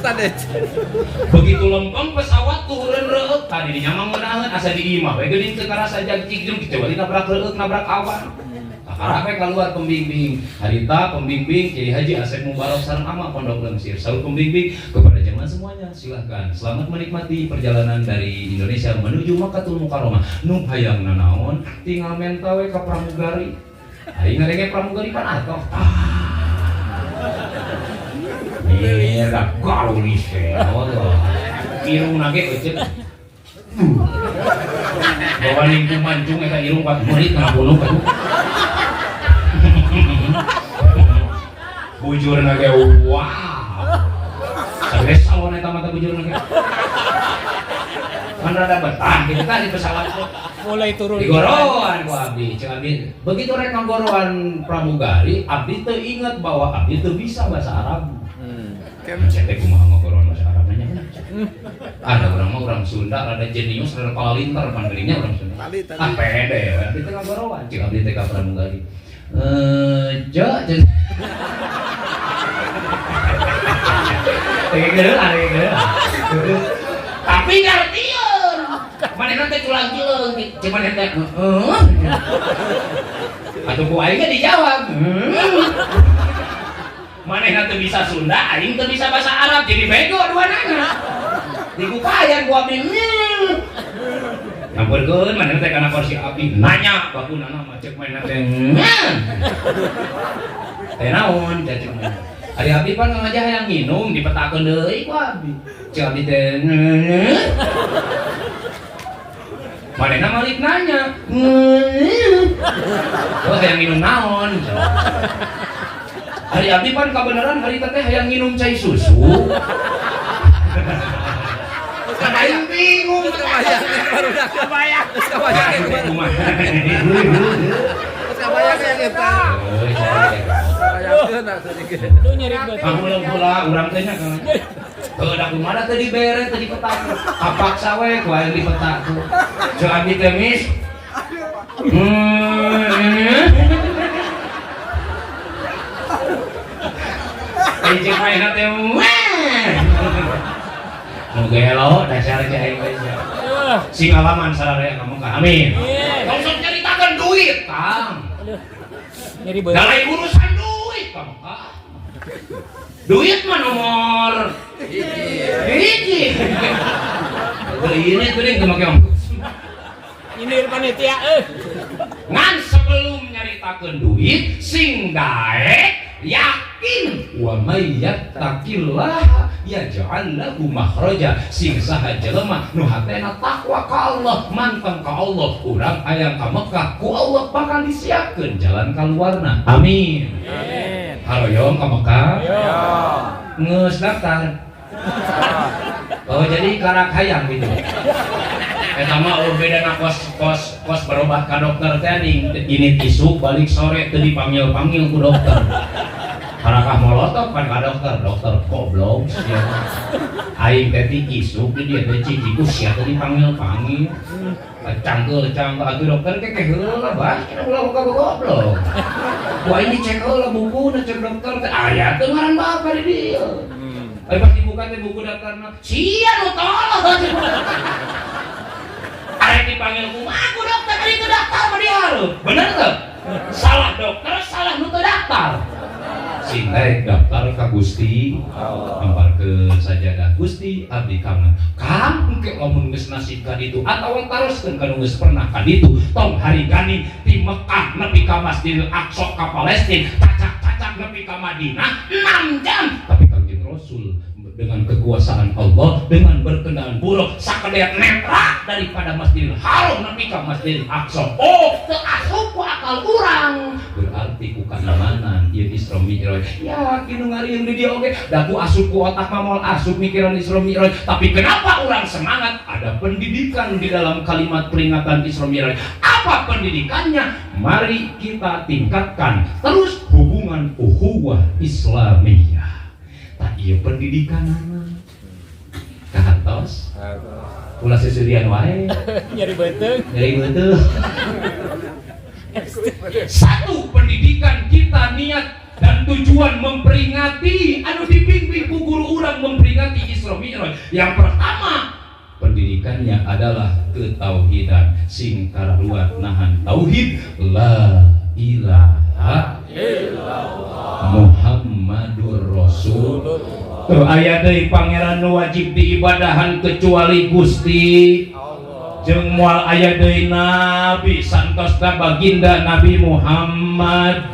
Sanes. Begitu lempeng pesawat turun reueuk, tadi dinya mah ngeunaheun asa di imah we geuning teu karasa jag-jig kecuali nabrak reueuk, nabrak awan. Kakara we keluar pembimbing. Harita pembimbing Kiai Haji Asep Mubarok sareng ama Pondok Lengsir. Saur pembimbing kepada jemaah semuanya, silahkan selamat menikmati perjalanan dari Indonesia menuju Makkatul Mukarramah. Nu hayang nanaon tinggal menta we ka pramugari. Aing ngadenge pramugari pan atoh. Ah. Merah gaulis Allah. Irungna ge euceut. Bawa lingkung mancung eta irung pat murid ngabunuh atuh. Bujurna ge wow. Sagede salon eta mah teh bujurna ge. Kan rada betah gitu kan di pesawat tuh. Mulai turun. Digoroan ku abdi, cek abdi. Begitu rek ngagoroan pramugari, abdi teu inget bahwa abdi teu bisa bahasa Arab. Saya teh kumaha ngagoroan bahasa Arab nanya. Ada orang mah orang Sunda rada jenius, rada palinter panggilnya orang Sunda. Tali, tali. Ah pede, abdi teh ngagoroan, cek abdi teh ka pramugari. Eh, je, je. Teh geuleuh, teh geuleuh. Tapi ngartieun. Manehna teh culang cileung, cek manehna teh heeh. Atuh ku aing ge dijawab. Manehna teu bisa Sunda, aing teu bisa bahasa Arab, jadi bego duanana. Dikupayan ku abdi. Nyamperkeun manehna teh kana kursi abdi, nanya bakunana mah cek manehna teh. Teh naon cek manehna. Ari abdi pan ngajah hayang nginum dipetakeun deui ku abdi. Cek abdi teh. Manehna malik nanya. Oh hayang nginum naon? Ari abdi pan kabeneran hari teh hayang nginum cai susu. Terus Aing bingung. Kebayang baru dah. Kebayang. Terus kebayang baru. Terus kebayang yang eta. Bayangkeun atuh ge. Lu nyeri banget. Kamulang pula urang teh nya kan. Heuh da kumaha teh dibere teh dipetakeun. Kapaksa we ku aing dipetakeun. Ceuk abdi teh mis. Ai ceuk manehna teh weh. Nu gelo dasar cai aing teh. Sing ngalaman sararea ka Mekah. Amin. Tong sok nyaritakeun duit, Kang. Aduh. Nyeri banget. Da lain urusan duit ka Mekah. Duit mah nomor hiji. Ini tuh ding make ongkos. Nyindir panitia eh. Ngan sebelum nyaritakeun duit sing daek yakin wa may yattaqillah yaj'al lahu makhraja, sing saha jelema nu hatena takwa ka Allah, manteng ka Allah, urang hayang ka Mekah ku Allah bakal disiapkeun jalan kaluarna. Amin. Amin. Haroyong ka Mekah? Hoyong. Geus daftar. Oh jadi karak hayang gitu. Eta mah eueuh bedana kos kos berobat ka dokter teh ning ini isuk balik sore teu dipanggil-panggil ku dokter. Karakah molotot pan ka dokter, dokter goblok sia. Aing teh ti isuk di dieu teh ciciku sia teh dipanggil-panggil. Cangkeul cangkeul atuh dokter ke heula bah cenah ulah buka goblok. Ku aing dicek heula bukuna cek dokter teh aya teu ngaran bapa di dieu. Ai pas dibuka teh buku daftarna sia nu tolol. Arek dipanggil kumaha ku dokter ari teu daftar mah dihareup. Bener teu? Salah dokter, salah nu teu daftar. Sing daek daftar ka Gusti, amparkeun sajadah Gusti abdi kangen. Kang engke lamun geus nasib ka ditu atawa taroskeun ka nu geus pernah ka ditu, tong hari gani ti Mekah nepi ka Masjidil Aqsa ka Palestina, cacak-cacak nepi ka Madinah 6 jam. Tapi Kangjeng Rasul dengan kekuasaan Allah, dengan berkendaraan buruk sakedeat netra daripada Masjidil Haram nepi ka Masjidil Aqsa. Oh, teu asup ku akal urang. Berarti ku kaimanan ieu Isra Mi'raj. Yakin nu ngariung di dieu oge, da ku asup ku otak mah moal asup mikiran Isra Mi'raj. Tapi kenapa urang semangat? Ada pendidikan di dalam kalimat peringatan Isra Mi'raj. Apa pendidikannya? Mari kita tingkatkan terus hubungan ukhuwah Islamiyah. Tak ieu pendidikan anak. Hartos. Ulah seserian wae. Nyari beuteung. Nyari beuteung. Satu, pendidikan kita niat dan tujuan memperingati anu dibimbing ku guru urang memperingati Isra Mi'raj. Yang pertama, pendidikannya adalah ketauhidan. Sing kararuat nahan tauhid la ilaha illallah Muhammadur Rasul. Tuh aya deui pangeran nu wajib diibadahan kecuali Gusti jeung moal aya deui nabi santosna baginda Nabi Muhammad.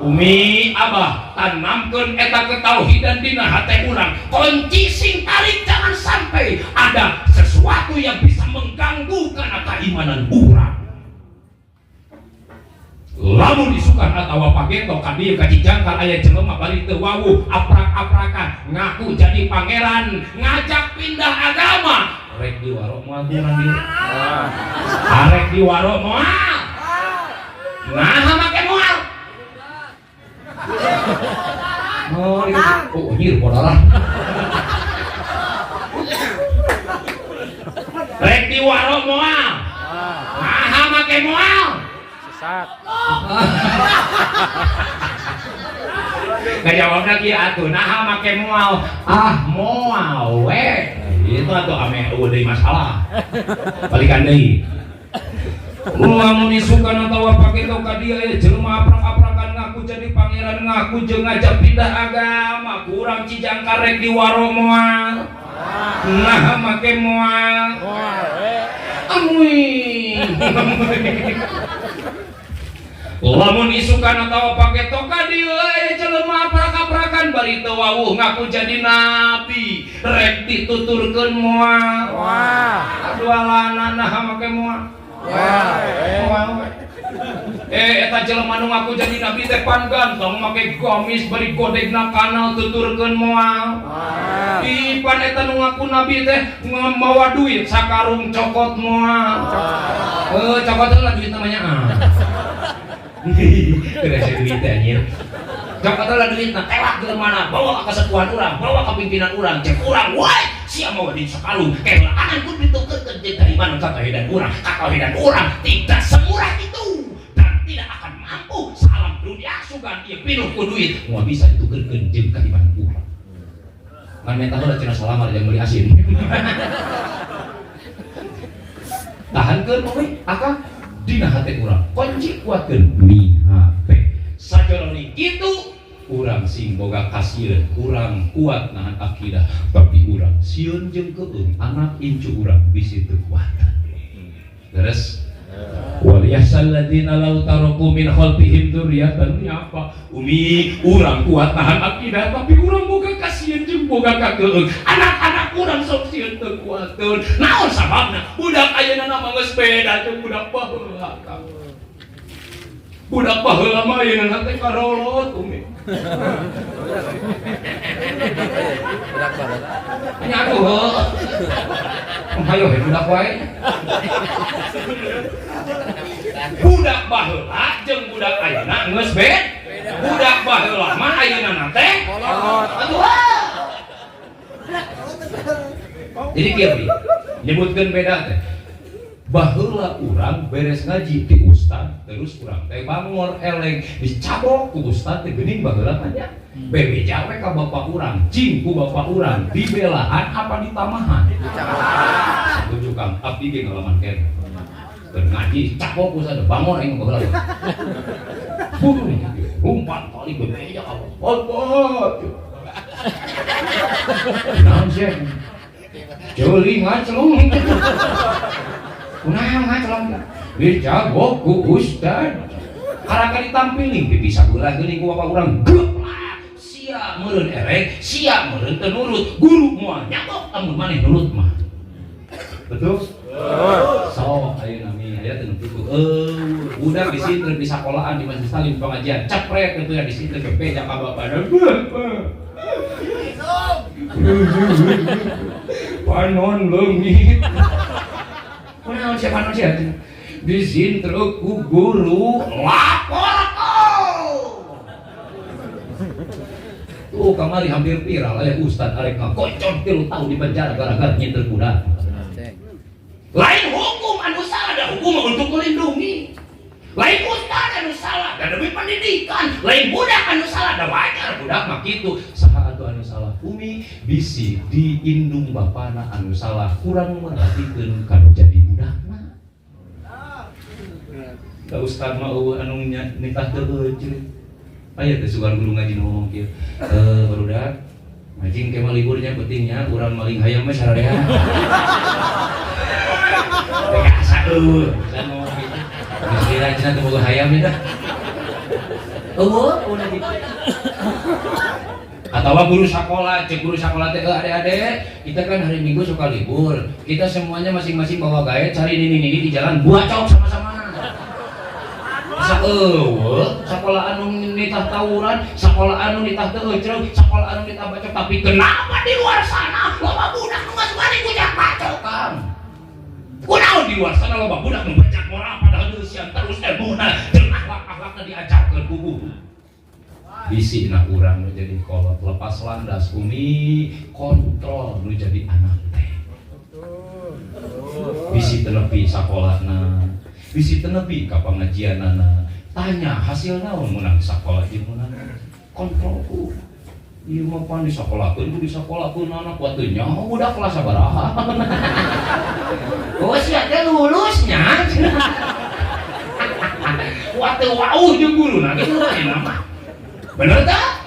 Umi abah tanamkeun eta ketauhidan dina hate urang. Kunci sing tarik, jangan sampai ada sesuatu yang bisa mengganggu karena keimanan urang. Lamun isukan atawa pageto ka dieu ka Cijangkar aya jelema bari teu wawuh aprak-aprakan ngaku jadi pangeran ngajak pindah agama, rek diwaro moal urang dieu? Arek diwaro moal? Nah, make moal. Oh, ini, oh, nyir bodoh. Rek diwaro moal? Nah, make moal. Sesat. Ngajawab lagi atuh, nah make moal. Ah, moal we. Itu atuh ame eueuh deui masalah. Balikan deui. Lamun isukan atawa pageto ka dieu aya jelema aprak-aprakan ngaku jadi pangeran ngaku jeung ngajak pindah agama, kurang Cijangkar rek diwaro moal? Nah, make moal. Amuy. Lamun isukan atawa pageto ka dieu aya jelema aprak-aprakan bari teu wawuh ngaku jadi nabi, rek dituturkeun moal? Aduh alana, nah make moal. Moal. Eta jelema nu ngaku jadi nabi teh pan ganteng make gamis bari godegna kanal, tuturkeun moal? Ih, pan eta nu ngaku nabi teh mawa duit sakarung, cokot moal? Cokot heula duit namanya ah. Kira duit teh anjir. Cokot heula duitna, tewak jelema, bawa ka kesepuhan urang, bawa ka pimpinan urang, cek urang, woi, sia mawa duit sakarung, kelaanan kudu ditukerkeun jeung keimanan katauhidan urang. Katauhidan urang tidak semurah itu dan tidak akan mampu salam dunia sugan ieu pinuh ku duit moal bisa ditukerkeun jeung keimanan urang. Ngan menta heula cenah salamar jeung meuli asin. Tahankeun we akang dina hate urang. Kunci kuatkeun mihape. Sajroning kitu urang sing boga kasieun, urang kuat nahan akidah, tapi urang sieun jeung keueung anak incu urang bisi teu kuat. Terus wal yahsal ladzina law taraku min khalfihim dzurriyyatan apa? Umi, urang kuat nahan akidah, tapi urang boga kasieun jeung boga kakeueung. Anak-anak urang sok sieun teu kuateun. Naon sababna? Budak ayeuna mah geus beda jeung budak baheula. Budak baheula mah ayeuna teh karolot, Umi. Budak baheula. Nya atuh heuh. Hayo he budak wae. Budak baheula jeung budak ayeuna geus beda. Budak baheula mah ayeuna teh Kolot. Atuh. Jadi kieu bi, nyebutkeun beda teh. Baheula urang beres ngaji ti ustad terus urang teh bangor eleng dicabok ku ustad teh geuning baheula mah nya. Bebeja we ka bapak urang, cing ku bapak urang dibelahan apa ditamahan? Setuju Kang, abdi ge ngalaman keneh. Keur ngaji cabok ku ustad bangor aing baheula. Kudu umpan kali bebeja ka bapak. Naon sih? Joli ngacelung. Kunaon ngacelung? Dicabok ku ustad. Karaka ditampiling pipi sabelah geuning ku bapak urang. Geplak. Sia meureun erek, sia meureun teu nurut. Guru moal nyabok amun maneh nurut mah. Betul? So, ayeuna mi aya teu kitu. Budak disinter di sekolahan di majelis taklim pengajian, cepret kitu ya disinter bebeja ka bapana. Panon leungit. Kunaon sia panon sia? Disinter ku guru lapor kau. Oh, kamari hampir viral aya ustad arek ngakocor 3 tahun di penjara gara-gara nyinter budak. Lain hukum anu salah, ada hukum untuk melindungi. Lain ustad anu salah, da demi pendidikan. Lain budak anu salah, da wajar budak mah kitu. Saha atuh anu salah, Umi? Bisi di indung bapana anu salah, kurang merhatikeun kanu jadi budakna. Da ustad mah euweuh anu nitah teu euceut. Aya teh sugan guru ngaji nu ngomong kieu. "Eh, barudak ngaji engke mah liburnya pentingnya urang maling hayam mah sararea." Biasa euweuh, saya ngomong gitu. Geus kira cenah teu boga hayam ya dah. Euweuh, udah gitu. Atau guru sekolah, cek guru sekolah teh, "Eh, adik-adik, kita kan hari Minggu suka libur. Kita semuanya masing-masing bawa gaet, cari ini di jalan, bacok sama-sama." Asa euweuh, sekolah anu nitah tawuran, sekolah anu nitah teu eucreug, sekolah anu nitah bacok, tapi kenapa di luar sana loba budak nu geus balik bujak bacokan? Kunaon di luar sana loba budak nu bejat moral, padahal dieusian terus ilmuna jeung akhlak-akhlakna diajarkeun ku guru? Bisi nah urang nu jadi kolot lepas landas, Umi, kontrol nu jadi anak teh. Bisi teu nepi sakolahna, bisi teu nepi ka pengajianana, tanya hasil naon menang sakola jeung menang, kontrol ku. Ieu mah pan disakolahkeun, ku disakolahkeun anak waktu nyaho budak kelas sabaraha. Oh, sia teh lulusnya. Waktu wauh jeung guruna gitu lain mah. Bener tak?